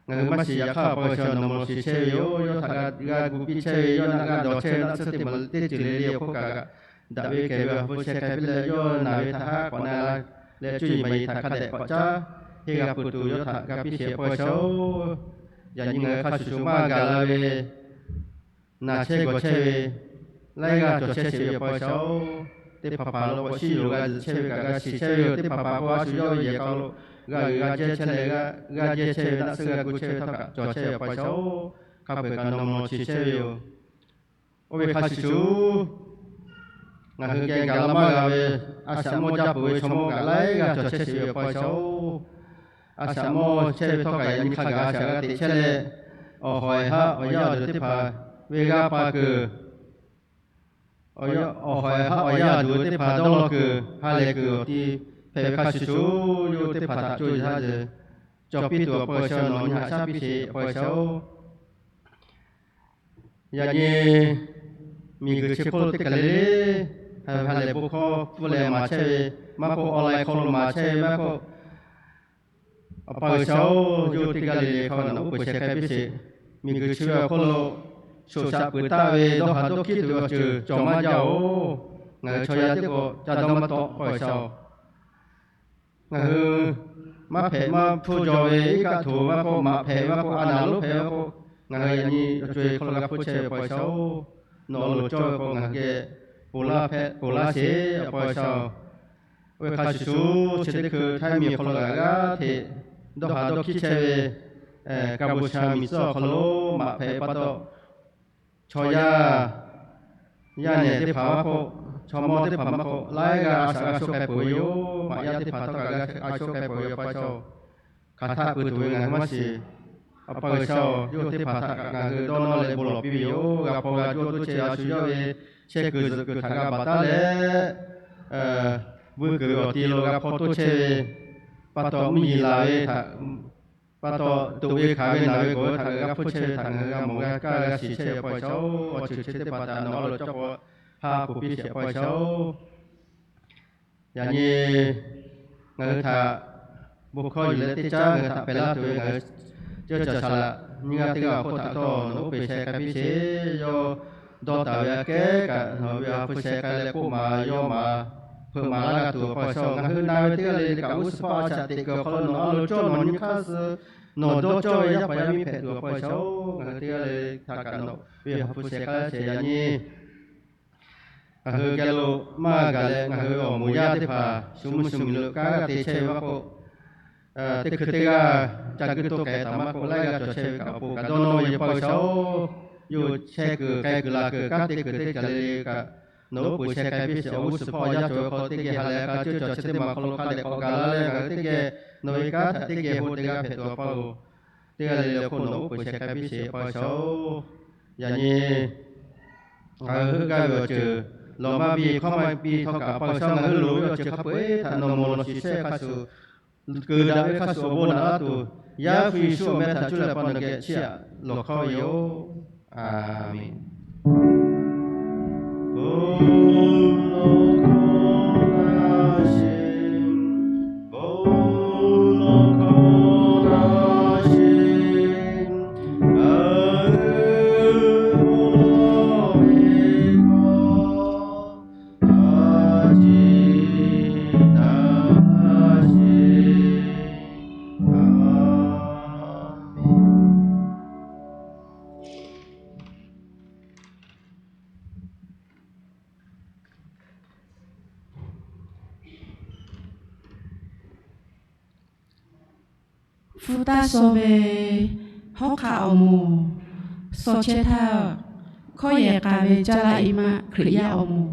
ngaˬ hui maˇ shiˍ. Yaꞈ hk'aˇ Awˬ pa G'uiˬsha nawˬ mawˬ shiˍ chehˇ ve yoˬ. Yawˇ htaꞈ g'a gu piˇ chehˇ ve, yawˇ naˆ g'a dawˬ chehˇ ve naˆ tsuhˇ teˇ maˬ teˇ ceuˬ le le awˬ hk'oˆ kaꞈ, daꞈ ve kehˬ ve awˬ bon sheh k'ai piˇ leh, yawˇ naˬ ve htaꞈ haˉ k'awꞈ na la leh, cuˇ yiˍ maˍ yiˍ htaꞈ hk'a dehꞈ k'awꞈ caˉ henˇ g'a peuˬ tuˬ yawˇ htaꞈ g'a piˇ sheˍ, Awˬ pa G'uiˬsha-oˬ. Yaꞈ nyi ngaˬ hui hk'a shuˍ shuˍ maˇ gaˬ la ve, naˬ chehˇ gawˬ chehˇ ve, laiˉ g'aˇ cawˬ chehˇ sheˍ ve, Awˬ pa G'uiˬsha-oˬ. Teˇ hpaˍ hpaˍ lo k'awꞈ shiˉ yuˬ g'a zuhꞈ chehˇ ve kaꞈ g'a shiˍ chehˇ ve yoˬ. Teˇ hpaˍ hpaˍ k'o a shu yawˇ ve yehˬ k'a lo g'a g'uiˬ g'a jehˇ chehˇ leh, g'a jehˇ chehˇ ve naˆ tsuhˇ g'a gu chehˇ ve htawˇ kaꞈ cawˬ chehˇ ve, Awˬ pa G'uiˬsha-oˬ. Hk'a peu-eˬ kaꞈ nawˬ mawˬ shiˍ chehˇ ve yoˬ. Oˇ ve hk'a shuˍ shuˍ, ngaˬ hui geh gaˬ la maˇ g'a ve, a shaꞈ mawˇ jaˇ peuˬ ve chaw mawˇ kaꞈ laiˉ g'aˇ cawˬ chehˇ sheˍ ve, Awˬ pa G'uiˬsha-oˬ. A shaꞈ mawˇ chehˇ ve htawˇ kaꞈ yaꞈ nyi hk'a gaˬ a shaꞈ g'a teꞈ chehˇ leh, awˬ hawˍ ehˬ haˉ awˬ yaˇ awˬ duˬ teˇ hpaˍ venˇ g'aˇ pa kuiˬ, awˬ hawˍ ehˬ haˉ awˬ yaˇ awˬ duˬ teˇ hpaˍ dawˇ law kuiˬ, ha lehˬ kuiˬ awˬ ti hpehꞈ ve hk'a shuˍ shuˍ, yawˇ hui teˇ hpaˍ htaꞈ co yaˇ cawˬ piˇ tuˬ, Awˬ pa G'uiˬsha nawˬ nyi haꞈ shaˉ piˇ sheˍ, Awˬ pa G'uiˬsha-oˬ. Yaꞈ nyi miˬguiˬ chi hk'oˆ lo teˇ kaˬ le le, ha lehˬ bon hkawˇ pfuhˇ leh maˍ chehˇ ve maˇ k'oˆ, online hk'aw lo maˍ chehˇ ve maˇ k'oˆ, Awˬ pa G'uiˬsha-oˬ, yawˇ hui teˇ g'aˇ le le hk'a nawˬ uˉ peunˍ sheh k'ai piˇ sheˍ. Miˬguiˬ chi ve awˬ hk'oˆ lo shoˍ shaꞈ peuˬ taˆ ve dawˇ haˍ dawˇ hkiˉ tuˬ ve awˬ ceuˬ cawˬ maˇ jaˇ-oˬ. Ngaˬ hui chaw yaˇ teˇ k'o ca dawˇ maˇ tawˆ, Awˬ pa G'uiˬsha-oˬ. Ngaˬ hui maˇ hpehꞈ maˇ hpfuhˇ jaw ve iˉ kaˆ htoꞈ maˇ k'oˆ, maꞈ hpehꞈ maˇ k'oˆ, a naˍ lonˉ hpehꞈ maˇ k'oˆ, ngaˬ hui yaꞈ nyi awˬ co e hk'aw lo g'a hpfuhˇ chehˇ ve, Awˬ pa G'uiˬsha-oˬ. Nawˬ awˬ loˍ cawˇ ve k'o ngaˬ hui geh ponˬ laˇ hpehꞈ ponˬ laˇ sheˍ, Awˬ pa G'uiˬsha-oˬ. Oˇ ve hk'a shuˍ shuˍ, chi teˇ hkui Htaiˇ miˬ awˬ hk'aw lo g'a g'aˇ hteꞈ dawˇ haˍ dawˇ hkiˉ chehˇ ve, Kaˍbuˍshaˍ miˬ tcuhˉ awˬ hk'aw lo maꞈ hpehꞈ pa taw, chaw yaˇ yaˇ nehˬ teˇ hpaˍ maˇ k'oˆ, chaw mawˇ teˇ hpaˍ maˇ k'oˆ, laiˉ g'aˇ a shaꞈ g'a shawˉ k'ai peuˬ ve yoˬ. Maꞈ yaˇ teˇ hpaˍ htawˇ kaꞈ g'a shawˉ k'ai peuˬ ve, Awˬ pa Iˉ shaw. Hk'aˬ htaˆ pui tuˬ ve ngaˬ hui maˇ shiˍ. Awˬ pa G'uiˬsha-oˬ, yawˇ teˇ hpaˍ htaꞈ kaꞈ ngaˬ hui dawˇ nawˇ leh bon lawˬ piˇ ve yoˬ. G'a hpaw g'a jawˇ toˇ chehˇ ve a shu yawˇ ve chehˇ kuiˬ zuhꞈ kuiˬ htaꞈ g'a baˬ taˉ leh, vuiˇ kuiˬ ve awˬ ti lo g'a hpaw toˇ chehˇ ve, pa taw mvuhˇ yeˬ laˬ ve htaꞈ, pa taw tuꞈ ve hkanˍ ve naˬ ve gawˬ ve htaꞈ g'a hpuˇ chehˇ ve htaꞈ ngaˬ hui g'a mawˬ g'a kaˇ g'a shiˍ chehˇ ve, Awˬ pa Iˉ shaw-oˬ, awˬ ceuˬ chi teˇ hpaˍ htaꞈ nawˬ a lo cawˇ k'o, ha k'oˍ piˇ sheˍ, Awˬ pa Iˉ shaw-oˬ. Yaꞈ nyi ngaˬ hui htaꞈ bon hkawˇ yuˬ leh teˇ caˉ ngaˬ hui htaꞈ pehˬ laˇ tuˬ ve ngaˬ hui ceuˇ caˬ shaˍ laꞈ nyiˇ g'aˇ teˇ g'aˇ awˬ hk'oˆ htaꞈ htawˇ nawˬ uˉ peunˍ sheh k'ai piˇ sheˍ. Yawˇ dawˇ taˍ ve aꞈ kehˉ kaꞈ nawˬ ve a hpu sheh k'ai leh k'oˆ maˍ yawˇ maˍ hpeuꞈ maˍ laˇ g'a tuˬ, Awˬ pa Iˉ shaw. Ngaˬ hui na ve teˇ g'aˇ le le kaꞈ g'uˇ suhˍ hpawˇ a shaꞈ teꞈ kuiˬ awˬ hk'aw lo nawˬ a lo cawˇ, nawˬ nyi hk'aˇ suh nawˬ dawˇ cawˇ ve yaˇ paˍ yaˇ miˇ hpehꞈ tuˬ, Awˬ pa Iˉ shaw-oˬ, ngaˬ hui teˇ g'aˇ le le htaꞈ kaꞈ nawˬ ve a hpu sheh k'ai sheˍ. Yaꞈ nyi ngaˬ hui geh lo maˇ gaˬ leh ngaˬ hui awˬ moˍ yaˇ teˇ hpaˍ shu mvuhˇ shu miˬ lo kanˉ g'aˇ te chehˇ ve maˇ k'oˆ, teˇ hkui teˇ g'aˇ ca guiˇ toˇ k'ai taˍ maˇ k'oˆ, laiˉ g'aˇ cawˬ chehˇ ve kaꞈ awˬ pon kaꞈ dawˇ nawˇ ve yoˬ, Awˬ pa Iˉ shaw-oˬ. Yawˇ chehˇ kuiˬ k'ai kuiˬ laˬ kuiˬ kanˉ teˇ kuiˬ teˇ caˬ le le kaꞈ nawˬ uˉ peunˍ sheh k'ai piˇ sheˍ. Awˬ g'uˇ suhˍ hpawˇ yaˇ cawˬ ve hk'aw teˇ geh ha lehˬ k'a ceuˇ caˬ chi teˇ maˬ hk'aw lo hk'a dehꞈ k'awꞈ gaˬ la leh ngaˬ hui teˇ geh nawˬ ve kanˉ htaꞈ teˇ geh bon teˇ g'aˇ hpehꞈ tuˬ, Awˬ pa-oˬ, teˇ g'aˇ le le awˬ hk'oˆ nawˬ uˉ peunˍ sheh k'ai piˇ sheˍ, Awˬ pa Iˉ shaw-oˬ. Yaꞈ nyi ngaˬ hui heuˆ gaˇ ve awˬ ceuˬ lawˬ maˇ biˇ hkawˇ maˇ biˇ htawˇ kaꞈ, Awˬ pa Iˉ shaw, ngaˬ hui loˍ ve awˬ ceuˬ hk'a peu-eˬ htaꞈ nawˬ mawˬ lawˬ shiˍ chehˇ hk'a shuˍ, kuiˬ daꞈ ve hk'a shuˍ awˬ bon naꞈ laˇ tuˬ, Yaˇ hpu Yeˍsuˆ awˬ meh htaꞈ cuˇ leh Awˬ pa nawˬ geh chiˇ aꞈ lawˬ hkawˇ ve yoˬ. A menˍ. Hpu taˇ shaw ve hawˉ hk'aˆ awˬ moˍ, shaw chehˇ htaˇ hkawˇ yehˬ k'a ve caˇ laˇ i maˇ Hkriꞈ yaˇ awˬ moˍ.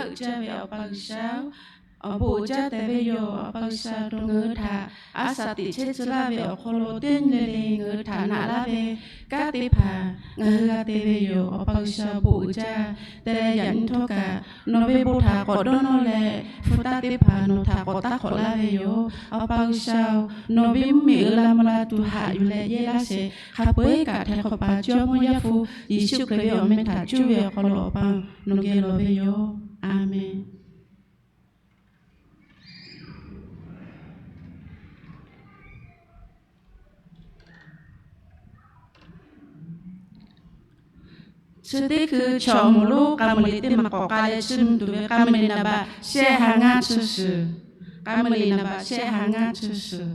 uiˍ jaˇ ve Awˬ pa G'uiˬsha-oˬ, awˬ bon uiˍ jaˇ tehꞈ ve yoˬ. Awˬ pa G'uiˬsha, nawˬ ngaˬ hui htaꞈ a shaꞈ teꞈ chehˇ tcuh laˇ ve awˬ hk'aw lo teˇ nyi le le ngaˬ hui htaꞈ naꞈ laˇ ve kanˉ teˇ hpaˍ ngaˬ hui g'a te ve yoˬ. Awˬ pa G'uiˬsha, awˬ bon uiˍ jaˇ. Te leh yaꞈ nyi htawˇ kaꞈ nawˬ ve bon htaꞈ k'awꞈ dawˇ nawˇ leh, hpu taˇ teˇ hpaˍ nawˬ htaꞈ k'awꞈ taˇ hk'awꞈ laˇ ve yoˬ. Awˬ pa G'uiˬsha-oˬ, nawˬ ve mvuhˇmiˬ uiˍ la mvuh la tuˬ haꞈ yuˬ leh yehˇ laˇ shehˍ. Hk'a peu-eˬ kaꞈ htaiˍ hk'awꞈ paˍ Jawˇmawˇ Yaˇ hpu Yeˍsuˆ Hkriꞈ ve awˬ meh htaꞈ cuˇ ve awˬ hk'aw lo Awˬ pa nawˬ geh lawˬ ve yoˬ. A menˬ. Chi teˇ hkui chaw awˬ moˍ lonˉ k'a muiˬ liꞈ teˇ maˬ k'awꞈ k'ai leh chiˇ mvuh tuˬ ve k'a muiˬ liꞈ naˍ baꞈ shehˆ ha ngaˇ chi suhˍ, k'a muiˬ liꞈ naˍ baꞈ shehˆ ha ngaˇ chi suhˍ.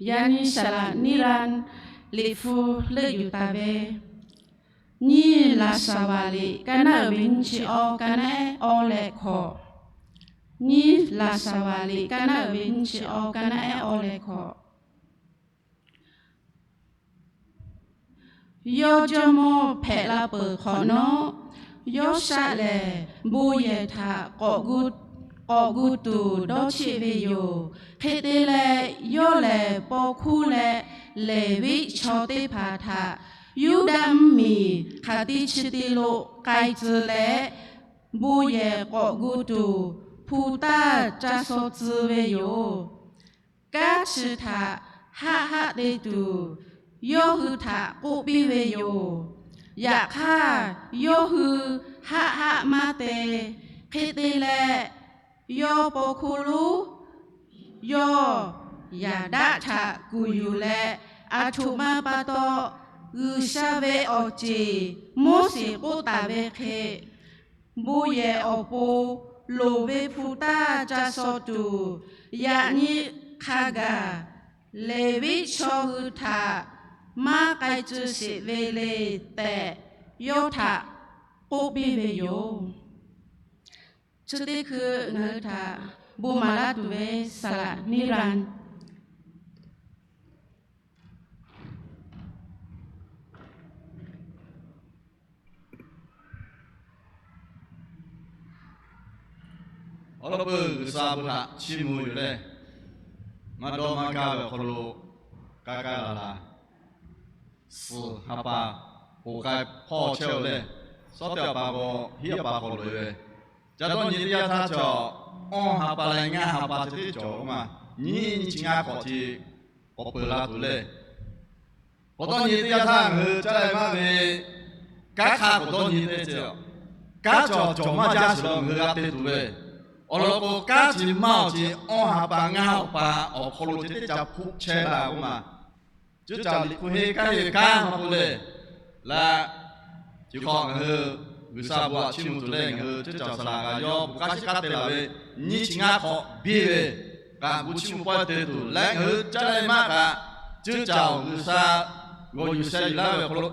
Yaꞈ nyi saˍ laꞈ niˇ raˇ liꞈ hpu leuˆ yuˬ taˍ ve, nyiˇ Laˍsaˍvaˍ liꞈ kaˇ naˉ uiˍ ve nyiˇ chi awˇ kaˇ naˉ ehˉ awˇ leh hkawꞈ. Nyiˇ Laˍsaˍvaˍ liꞈ kaˇ naˉ uiˍ ve nyiˇ chi awˇ kaˇ naˉ ehˉ awˇ leh hkawꞈ. Yawˇ jawˇmawˇ hpehꞈ la peuˬ hk'awꞈ nawˉ, Yoˇshaˆ lehˬ bon yehˬ htaꞈ k'awꞈ gu tuˬ dawˇ cheˆ ve yoˬ. Hk'e te leh, yawˇ lehˬ paw hkuˇ leh Leˍviˆ chaw teˇ hpaˍ htaꞈ Yuˇdaꞈ mvuhˇmiˬ hk'aˬ te chi te lo k'ai tcuh leh, bon yehˬ k'awꞈ gu tuˬ hpu taˇ ca shaw tcuh ve yoˬ. Kanˉ chi htaꞈ haˆ haˆ te tuˬ yawˇ hui htaꞈ k'oˆ piˇ ve yoˬ. Yaꞈ hk'aˇ, yawˇ hui haˆ haˆ maˇ te. Hk'e te leh, yawˇ paw hkuˇ lonˉ yawˇ Yaˍdaˆ htaꞈ kuˬ yuˬ leh, aˬ htoꞈ ma pa taw G'uiˬsha ve awˬ ceˬ Moˉseˍ k'oˆ taˍ ve hk'e, bon yehˬ awˬ pon loˍ ve hpu taˇ ca shaw tuˬ, yaꞈ nyi hk'a gaˬ Leˍviˆ chaw hui htaꞈ maˇ k'ai tcuh sheˍ ve le tehꞈ, yawˇ htaꞈ k'oˆ piˇ ve yoˬ. Chi teˇ hkui ngaˬ hui htaꞈ bon maˍ laˇ tuˬ ve saˍ laꞈ Niˇ Ranˍ. Awˬ lawn peuˬ G'uiˬsha bon htaꞈ chiˇ mvuh yoˬ leh, maˇ dawˇ maˇ gaˇ ve awˬ hk'aw lo, ka ka laˬ laˬ, suhˍ ha pa, k'oˍ k'ai hpawˇ chehˇ-oˬ leh, sawˉ teˇ ha pa k'aw hiˉ ha pa k'awꞈ loꞈ-e ve, ca dawˇ nyi teˇ yanˇ htaˇ cawˬ, awˇ ha pa leh ngaˇ ha pa ceh tiˉ cawˬ-oˬ ma. Nyiˇ nyi chi ngaˇ hk'awꞈ chi k'awꞈ peuˬ la tuˬ leh, k'awꞈ dawˇ nyi teˇ yanˇ htaˇ ngaˬ hui caˉ leh maˇ ve, kanˉ hk'aˇ k'awꞈ dawˇ nyi te ce, kanˉ cawˬ cawˬ maˇ jaˇ sheˍ law ngaˬ hui g'a te tuˬ ve, awˬ lawn k'o, kanˉ chi maˇ awˬ ce, awˇ ha pa ngaˇ ha pa awˬ hk'aw lo ceh tiˉ ca hpuˆ chehˇ la-oˬ ma. Cuˇ caˬ liꞈ hpu henˇ kanˉ ve kanˉ maˇ k'oˆ leh, laˇ, chi hk'awꞈ ngaˬ hui G'uiˬsha bon htaꞈ chiˇ mvuh tuˬ leh ngaˬ hui cuˇ caˬ saˍ laꞈ kaꞈ yawˇ bon k'aˉ shiˉ k'aˉ te laˬ ve, nyiˇ chi ngaˇ hk'awꞈ biˇ ve, kaꞈ bon chiˇ mvuh pawehˇ te tuˬ leh ngaˬ hui caˉ leh maˇ kaꞈ, cuˇ caˬ G'uiˬsha g'awˬ yuˬ sheh yuˬ laˇ ve awˬ hk'aw lo,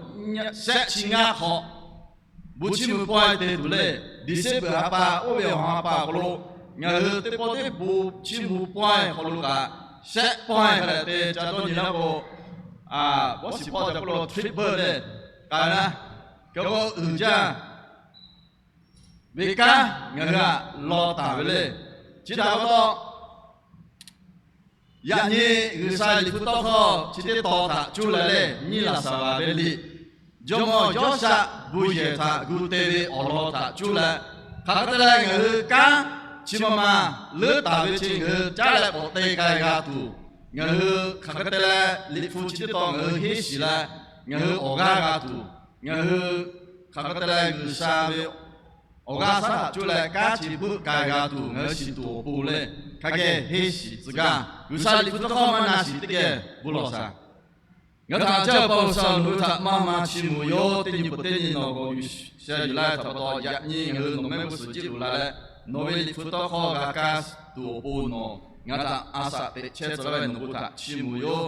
shehˆ chi ngaˇ hk'awꞈ bon chiˇ mvuh pawehˇ te tuˬ leh, December ha pa oˇ ve awˬ ha pa awˬ hk'aw lo, ngaˬ hui teˇ pawˆ teˇ bon chiˇ mvuh pawehˇ awˬ hk'aw lo kaꞈ, shehˆ pawehˇ hk'a dehꞈ te ca dawˇ nyi laˇ k'o, bawˇ shiˍ hpawˇ ca k'oˆ lo triple leh, k'ai na, kawꞈ k'o uiˍ jaˇ ve kanˉ ngaˬ hui htaꞈ law taˍ ve le. Chi htaꞈ pa taw, yaꞈ nyi G'uiˬsha liꞈ hpu tawˇ hkawˇ chi teˇ tawn htaꞈ cuˇ leh leh nyiˇ laˬ saˍ laꞈ ve liꞈ, jawˇmawˇ Yawˇshaˆ bon yehˬ htaꞈ gu te ve awˬ lawn htaꞈ cuˇ leh, hk'aˬ hk'e te leh ngaˬ hui kanˉ chi ma ma leuˉ taˍ ve chi ngaˬ hui caˉ leh k'awꞈ te k'ai g'a tuˬ, ngaˬ hui hk'aˬ hk'e te leh liꞈ hpu chi teˇ tawn ngaˬ hui henˇ shiˍ leh, ngaˬ hui awˬ g'aˇ g'a tuˬ, ngaˬ hui hk'aˬ hk'e te leh G'uiˬsha ve awˬ g'aˇ shaˉ htaꞈ cuˇ leh kanˉ chi beuˆ k'ai g'a tuˬ ngaˬ hui shiˍ tuˬ awˬ pon leh, hk'a geh henˇ shiˍ tcuh gaˇ. G'uiˬsha liꞈ hpu tawˇ hkawˇ maˇ na shiˍ teˇ geh bon lawˬ shaˍ. Ngaˬ htaꞈ caˇ pa G'uiˬsha, nawˬ hui htaꞈ maˇ maˇ chiˇ mvuh yoˬ. Teˇ nyi peuˬ teˇ nyi nawˬ g'awˬ yuˬ sheh yuˬ laˇ ve htaꞈ pa taw, yaꞈ nyi ngaˬ hui nawˬ mehˆ g'uˇ suhˍ jiˆ loꞈ la leh, nawˬ ve liꞈ hpu tawˇ hkawˇ g'a kaˇ tuˬ awˬ pon nawˬ ngaˬ htaꞈ a shaꞈ teꞈ chehˇ tcuh laˇ ve nawˬ hui htaꞈ chiˇ mvuh yoˬ.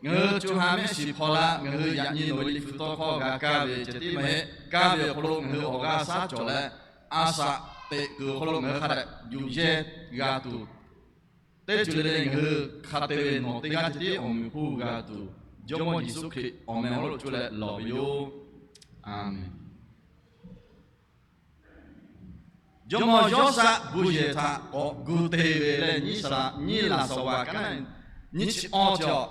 Ngaˬ hui co ha mehˆ shiˍ hpaw la, ngaˬ hui yaꞈ nyi nawˬ ve liꞈ hpu tawˇ hkawˇ g'a kaˇ ve ceh tiˉ maˇ heˆ. Kaˇ ve awˬ hk'aw lo ngaˬ hui awˬ g'aˇ shaˉ cawˬ leh, a shaꞈ teꞈ kuiˬ awˬ hk'aw lo ngaˬ hui hk'a dehꞈ yuˬ yehˇ g'a tuˬ, teˇ ceuˬ le le ngaˬ hui hk'a te ve nawˬ teˇ g'aˇ ceh tiˉ awˬ meꞈ awˬ hponˇ g'a tuˬ, Jawˇmawˇ Yeˍsuˆ Hkriꞈ awˬ meh awˬ hk'aw lo co leh lawˬ ve yoˬ. Aˍmenˍ. Jawˇmawˇ Yawˇshaˆ bon yehˬ htaꞈ k'awꞈ gu te ve leh, nyiˇ laˬ saˍ laꞈ ka naˉ nyiˇ chi awˇ cawˬ,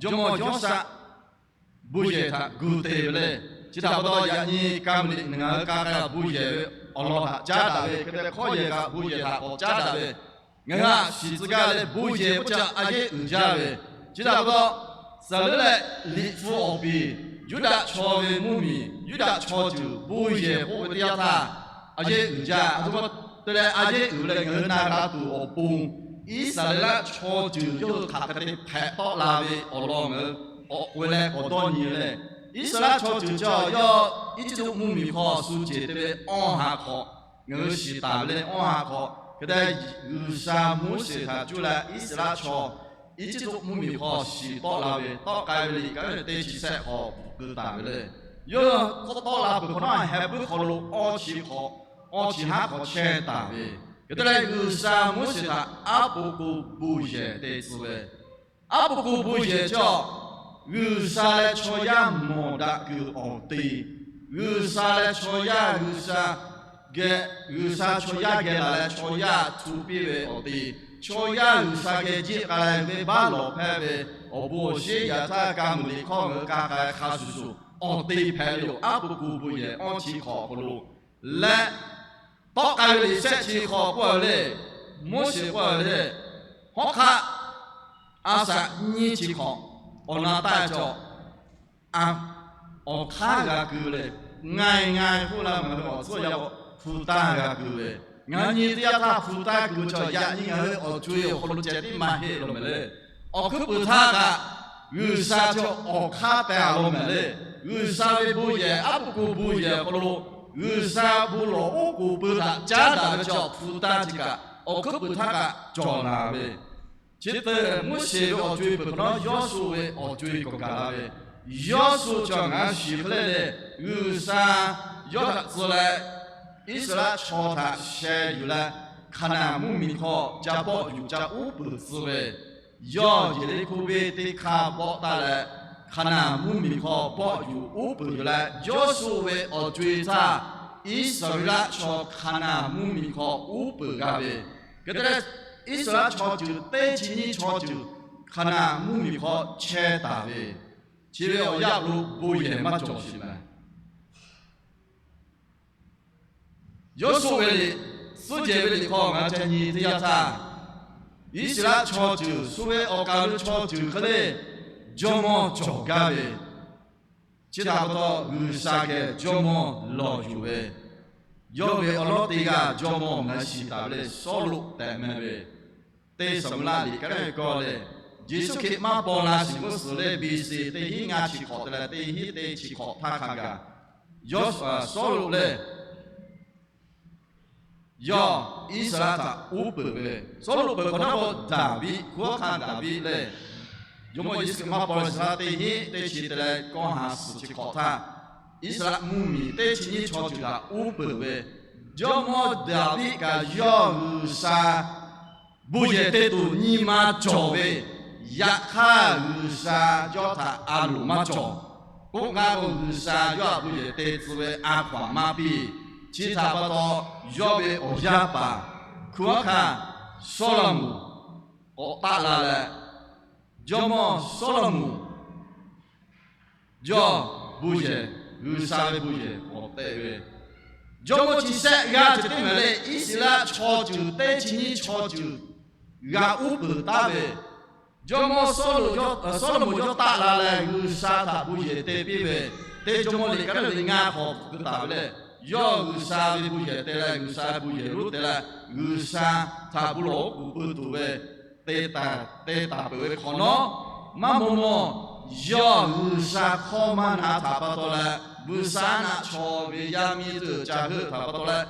Jawˇmawˇ Yawˇshaˆ bon yehˬ htaꞈ gu te ve le. Chi htaꞈ pa taw, yaꞈ nyi ka muiˬ liꞈ ngaˬ hui ka k'ai bon yehˬ ve awˬ lawn htaꞈ caˉ daꞈ ve, hk'e te hkawˇ yehˬ kaꞈ bon yehˬ htaꞈ k'awꞈ caˉ daꞈ ve, ngaˬ hui htaꞈ shiˍ tcuh gaˇ leh bon yehˬ k'oˆ chi a yeˉ uiˍ jaˇ ve, chi htaꞈ pa taw, saˍ leuˉ leh liꞈ hpu awˬ piˍ, Yuˇdaꞈ chaw ve mvuhˇmiˬ, Yuˇdaꞈ chaw ceuˬ bon yehˬ k'oˆ ve teˇ yanˇ htaˇ, a yeˉ uiˍ jaˇ. Aˬ htoꞈ ma te leh a yeˉ uiˍ ve leh, ngaˬ hui na g'a tuˬ awˬ pon, Iˉsaˍreˍlaˆ chaw ceuˬ yawˇ hui hk'aˬ hk'e te hpehꞈ tawˆ la ve awˬ lawn ngaˬ hui k'awꞈ k'oꞈ-e leh k'awꞈ dawˇ nyi leh, Iˉsaˍreˍlaˆ chaw ceuˬ chi yawˇ Eˇjiˇtuꞈ mvuhˇmiˬ hk'aw shu ceˬ te ve awˇ ha hk'awꞈ ngaˬ hui shiˍ taˍ ve le. Awˇ ha hk'awꞈ hk'e te G'uiˬsha Moˉseˍ htaꞈ cuˇ leh Iˉsaˍreˍlaˆ chaw Eˇjiˇtuꞈ mvuhˇmiˬ hk'aw shiˍ tawˆ la ve tawˆ k'ai ve liꞈ ka ve teˇ chi shehˆ hk'awꞈ keu taˍ ve le. Yawˇ tawˆ la peuˬ hk'awꞈ nawˉ, heh puiˉ hk'aw lo awˇ chi hk'awꞈ, awˇ chi haˉ hk'awꞈ chehˇ taˍ ve, hk'e te leh G'uiˬsha Moˉseˍ htaꞈ aˉ po k'o bon yehˬ te tcuh ve, aˉ po k'o bon yehˬ cawˬ, G'uiˬsha leh chaw yaˇ mawˬ daꞈ kuiˬ awˬ te, G'uiˬsha leh chaw yaˇ G'uiˬsha geh, G'uiˬsha chaw yaˇ geh laˬ leh chaw yaˇ htaꞈ htu piˇ ve awˬ te, chaw yaˇ G'uiˬsha geh jiˆ k'ai leh venˇbaˆ lawˬ hpehˇ ve awˬ bon awˬ shinˉ yaꞈ htaˇ ka muiˬ liꞈ hkawˇ ngaˬ hui ka k'ai hk'a shuˍ shuˍ awˬ te hpehꞈ ve yoˬ. Aˉ po k'o bon yehˬ awˇ chi hk'awꞈ hk'aw lo leh, tawˆ k'ai ve liꞈ shehˆ chi hk'awꞈ k'oˆ ve le, Moˉseˍ k'oˆ ve le, hawˉ hk'aˆ a shaꞈ nyiˇ chi hk'awꞈ awˬ na taˇ cawˬ, awˬ hk'aˇ g'a keu ve le, ngaˬ ngaˬ k'oˆ la ngaˬ hui awˬ tcuhˉ yaˇ k'o hpu taˇ g'a keu ve, ngaˬ hui nyi teˇ yanˇ htaˇ hpu taˇ keu ve chaw yaꞈ nyi ngaˬ hui awˬ co-e awˬ hk'aw lo ceh tiˉ maˇ heˆ law meh le. Awˬ hkuiˉ puiˍ htaˇ kaꞈ G'uiˬsha chi awˬ hk'aˇ teh a law meh le. G'uiˬsha ve bon yehˬ, aˉ po k'o bon yehˬ awˬ hk'aw lo G'uiˬsha bon lawˬ oˉ k'oˍ pui htaꞈ caˉ daꞈ ve chaw hpu taˇ chi kaꞈ awˬ hkuiˉ puiˍ htaˇ kaꞈ cawˬ la ve, chi te Moˉseˍ ve awˬ co-e peuˬ hk'awꞈ nawˉ Yawˇsuˆ ve awˬ co-e k'awꞈ gaˬ la ve, Yawˇsuˆ chi ngaˬ hui shiˍ hk'e le le, G'uiˬsha yawˇ htaꞈ tcuh leh, Iˉsaˍreˍlaˆ chaw htaꞈ sheh yuˬ leh, Hkaˍnanˍ mvuhˇmiˬ hk'aw ca bawˆ yuˬ ca uˉ peunˍ tcuh ve, yawˇ Yeˍriˆhkoˇ venˇ teˇ hk'aˇ bawˆ taˍ leh, Hkaˍnanˍ mvuhˇmiˬ hk'aw bawˆ yuˬ uˉ peunˍ yuˬ leh, Yawˇsuˆ ve awˬ co-e htaˇ Iˉsaˍreˍlaˆ chaw Hkaˍnanˍ mvuhˇmiˬ hk'aw uˉ peunˍ g'a ve, hk'e te leh, Iˉsaˍreˍlaˆ chaw ceuˬ teˇ chi nyiˇ chaw ceuˬ Hkaˍnanˍ mvuhˇmiˬ hk'aw chehˇ taˍ ve, chi ve awˬ yanˇ lo bon yehˬ maˇ cawˬ sheˍ meh. Yawˇsuˆ ve liꞈ, suhˉ jehˬ ve liꞈ hk'aw ngaˬ hui ca nyi teˇ yanˇ htaˇ, Iˉsaˍreˍlaˆ chaw ceuˬ shu ve awˬ kaˍ lo chaw ceuˬ hk'e le, jawˇmawˇ cawˬ gaˇ ve, chi htaꞈ pa taw G'uiˬsha geh jawˇmawˇ lawˬ yuˬ ve, yawˇ ve awˬ lawˉ teˇ g'aˇ jawˇmawˇ ngaˬ hui shiˍ taˍ ve le, Sawˉluꞈ tehꞈ meh ve, teˇ Saˍmo-eˍlaˆ liꞈ ka neˉ kawˇ leh, Yeˍsuˆ Hkriꞈ maˇ paw la shiˍ g'uˇ suhˍ le B C teˇ hinˉ ngaˇ chi hk'awꞈ te leh teˇ hinˉ teˇ chi hk'awꞈ htaˇ hk'a gaˬ, yawˇ Sawˉluꞈ le, yawˇ Iˉsaˍreˍlaˆ htaꞈ uˉ peunˍ ve, Sawˉluꞈ peuˬ hk'awꞈ nawˉ k'o Daˍviˆ, hkunˉ hawˉ hkanˇ Daˍviˆ le, jawˇmawˇ Yeˍsuˆ Hkriꞈ maˇ paw la shiˍ htaˇ teˇ hinˉ teˇ chi te leh kawˇ ha suhˍ chi hk'awꞈ htaˇ, Iˉsaˍreˍlaˆ mvuhˇmiˬ teˇ chi nyiˇ chaw ceuˬ htaꞈ uˉ peunˍ ve, jawˇmawˇ Daˍviˆ kaꞈ yawˇ G'uiˬsha bon yehˬ te tuˬ nyi ma cawˬ ve, yaꞈ hk'aˇ G'uiˬsha yawˇ htaꞈ a loˍ maˇ cawˬ. K'oˆ gaˇ k'o, G'uiˬsha yawˇ htaꞈ bon yehˬ te tcuh ve a hkaw-anˬ maˇ piˇ. Chi htaꞈ pa taw, yawˇ ve awˬ yaˇ paˍ hkunˉ hawˉ hkanˇ Sawˉlaꞈmonˍ k'awꞈ taˆ la leh, jawˇmawˇ Sawˉlaꞈmonˍ yawˇ bon yehˬ, G'uiˬsha ve bon yehˬ k'awꞈ te ve, jawˇmawˇ chi shehˆ g'aˇ ceh teˇ maˬ le, Iˉsaˍreˍlaˆ chaw ceuˬ teˇ chi nyiˇ chaw ceuˬ g'a uˉ peunˍ taˉ ve, jawˇmawˇ Sawˉlaꞈmonˍ yawˇ taˆ la leh G'uiˬsha htaꞈ bon yehˬ te piˇ ve, teˇ jawˇmawˇ liꞈ ka neˉ ve ngaˇ hk'awꞈ hpfuhˆ taˍ ve le, yawˇ G'uiˬsha ve bon yehˬ te leh G'uiˬsha ve bon yehˬ lonˉ te leh G'uiˬsha htaꞈ bon lawˬ oˉ k'oˍ pui tuˬ ve te taˍ peuˬ ve hk'awꞈ nawˉ, maˇ maw maw, yawˇ G'uiˬsha hkawˇ maˇ na htaꞈ pa taw leh, G'uiˬsha naˆ chaw ve yaˇ miˇ teˇ ca heuˆ htaꞈ pa taw leh,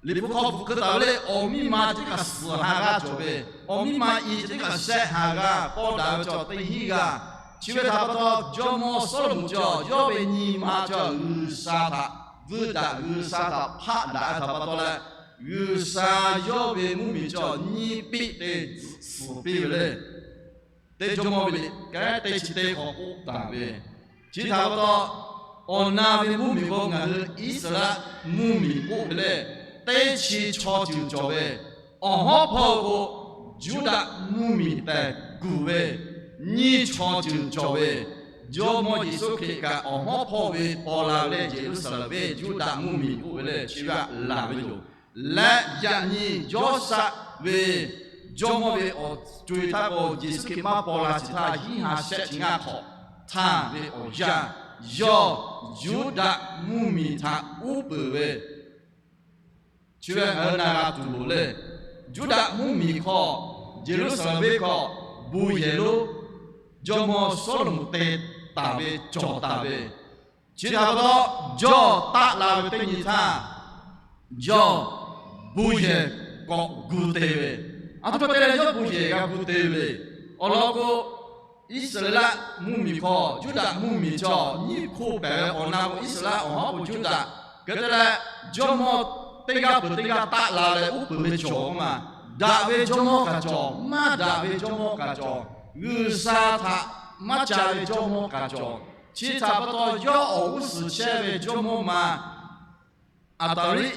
Liꞈ hpu hk'aw bvuhꞈ keu taˍ ve le, awˬ miˇ ma ceh tiˉ kaꞈ suhˍ ha g'aˇ cawˬ ve, awˬ miˇ ma i ceh tiˉ kaꞈ shehˆ ha g'aˇ pawˇ daꞈ ve cawˬ teˇ hinˉ g'aˇ. Chi ve htaꞈ pa taw, jawˇmawˇ Sawˉlaꞈmonˍ cawˬ yawˇ ve nyi ma cawˬ G'uiˬsha htaꞈ vuiˇ daꞈ, G'uiˬsha htaꞈ hpaˆ daꞈ ve htaꞈ pa taw leh, G'uiˬsha yawˇ ve mvuhˇmiˬ cawˬ nyiˇ piˆ te suhˍ piˇ ve le. Teˇ jawˇmawˇ ve liꞈ ka neˉ teˇ chi teˇ hk'aw k'oˆ taˍ ve, chi htaꞈ pa taw, awˬ na ve mvuhˇmiˬ k'o ngaˬ hui Iˉsaˍreˍlaˆ mvuhˇmiˬ k'oˆ ve le, teˇ chi chaw ceuˬ cawˬ ve, awˬ hawˉ hpawˇ k'o Yuˇdaꞈ mvuhˇmiˬ tehꞈ kuˬ ve, nyiˇ chaw ceuˬ cawˬ ve, jawˇmawˇ Yeˍsuˆ Hkriꞈ kaꞈ awˬ hawˉ hpawˇ ve paw la ve le, Yeˍruˆsaˍlehnˍ ve Yuˇdaꞈ mvuhˇmiˬ k'oˆ ve le, chi g'aˇ laˬ ve yoˬ. Leh yaꞈ nyi yawˇ shaˆ ve jawˇmawˇ ve awˬ co-e htaˇ k'o, Yeˍsuˆ Hkriꞈ maˇ paw la shiˍ htaˇ hiˉ ha shehˆ chi ngaˇ hk'awꞈ htaˇ ve awˬ yanˇ, yawˇ Yuˇdaꞈ mvuhˇmiˬ htaꞈ uˉ peunˍ ve, chi ve ngaˬ hui na g'a tuˬ loˍ le. Yuˇdaꞈ mvuhˇmiˬ hk'aw, Yeˍruˆsaˍlehnˍ venˇ hk'aw, bon yehˬ lonˉ jawˇmawˇ Sawˉlaꞈmonˍ te taˍ ve cawˬ taˍ ve, chi htaꞈ pa taw, yawˇ taˆ la ve teˇ nyi htaˇ, yawˇ bon yehˬ k'awꞈ gu te ve, a htoꞈ ma te leh yawˇ bon yehˬ g'a gu te ve le. Awˬ lawn k'o, Iˉsaˍreˍlaˆ mvuhˇmiˬ hk'aw Yuˇdaꞈ mvuhˇmiˬ cawˬ nyiˇ hkoˇ pehˍ ve awˬ na k'o, Iˉsaˍreˍlaˆ awˬ hawˉ k'o Yuˇdaꞈ. Hk'e te leh, jawˇmawˇ teˇ g'aˇ peuˬ teˇ g'aˇ taˆ la leh uˉ peunˍ ve cawˬ k'o maˬ, daꞈ ve jawˇmawˇ kaꞈ cawˬ, maˇ daꞈ ve jawˇmawˇ kaꞈ cawˬ, G'uiˬsha htaꞈ maˇ ca ve jawˇmawˇ kaꞈ cawˬ. Chi htaꞈ pa taw, yawˇ awˬ g'uˇ suhˍ chehˇ ve jawˇmawˇ ma Aˍtaˍriˆ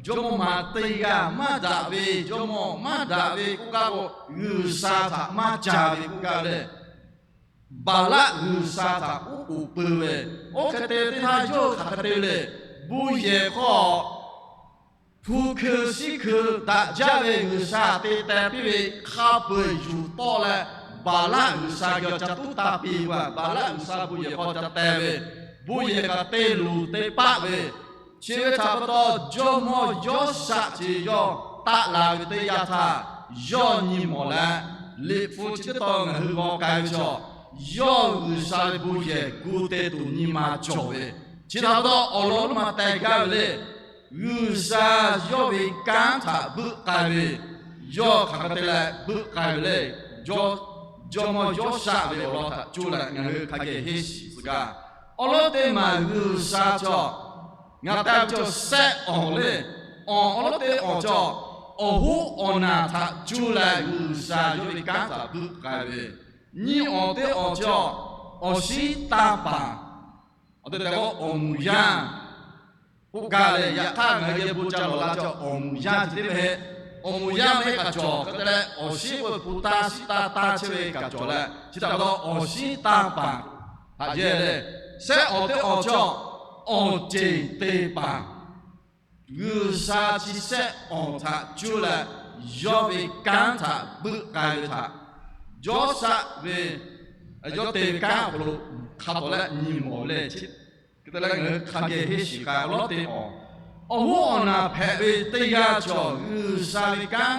jawˇmawˇ ma teˇ g'aˇ maˇ daꞈ ve jawˇmawˇ, maˇ daꞈ ve k'oˆ gaˇ k'o, G'uiˬsha htaꞈ maˇ ca ve k'oˆ gaˇ ve le. Baˍlaˆ g'uiˬsha htaꞈ uˉ k'oˍ pui ve, oˇ hk'e te teˇ htaˇ yawˇ hui hk'aˬ hk'e te ve le. Bon yehˬ hk'aw hpu hkui shiˉ hkui daꞈ jaˇ ve G'uiˬsha te teh piˇ ve hk'a peu-eˬ yuˬ tawˆ leh, Baˍlaˆ g'uiˬsha geh awˬ ca tuˉ taˇ piˇ ve, Baˍlaˆ g'uiˬsha bon yehˬ hk'aw ca teh ve, bon yehˬ kaꞈ te luˬ te paˆ ve, chi ve htaꞈ pa taw, jawˇmawˇ Yawˇshaˆ chi yawˇ taˆ la ve teˇ yanˇ htaˇ, yawˇ nyi mawˬ leh, Liꞈ hpu chi teˇ tawn ngaˬ hui g'aw k'ai ve chaw, yawˇ G'uiˬsha ve bon yehˬ gu te tuˬ nyi ma cawˬ ve, chi htaꞈ pa taw awˬ lawn lonˉ ma teh gaˇ ve le. G'uiˬsha yawˇ ve kanˉ htaꞈ beuˆ k'ai ve, yawˇ hk'aˬ hk'e te leh beuˆ k'ai ve le. Yawˇ Jawˇmawˇ Yawˇshaˆ ve awˬ lawn htaꞈ cuˇ leh ngaˬ hui hk'a geh henˇ shiˍ tcuh gaˇ. Awˬ lawn teˇ maˬ G'uiˬsha cawˬ, ngaˬ te ve cawˬ sehˆ awˬ le. Awˬ, awˬ lawn teˇ awˬ cawˬ, awˬ hoˉ awˬ naˬ htaꞈ cuˇ leh G'uiˬsha yawˇ ve kanˉ htaꞈ beuꞈ k'ai ve. Nyiˇ awˬ teˇ awˬ cawˬ, awˬ shinˉ tanˇ paˍ. Awˬ te tehꞈ k'o awˬ muˍ yaˇ k'oˆ gaˇ leh, yaꞈ hk'aˇ ngaˬ hui geh bon ca lawˬ la cawˬ awˬ muˍ yaˇ chi teˇ ve hehꞈ, awˬ muˍ yaˇ ve kaꞈ cawˬ hk'e te leh, awˬ shinˉ k'oˆ ve hpu taˇ shiˉ taˇ taˇ chehˇ ve kaꞈ cawˬ leh, chi htaꞈ pa taw awˬ shinˉ tanˇ paˍ haꞈ yehˇ leh, sehˆ awˬ teˇ awˬ cawˬ, awˬ ceˬ te paˍ. G'uiˬsha chi sehˆ awˬ htaꞈ cuˇ leh, yawˇ ve kanˉ htaꞈ beuꞈ k'ai ve htaꞈ, Yawˇshaˆ ve, yawˇ te ve kanˉ awˬ hk'aw lo hk'a tawˍ leh nyi mawˬ ve le. Hk'e te leh ngaˬ hui hk'a geh henˇ shiˍ k'ai awˬ lawn teˇ awˬ, awˬ hoˉ awˬ naˬ hpehꞈ ve teˇ g'aˇ cawˬ, G'uiˬsha ve kanˉ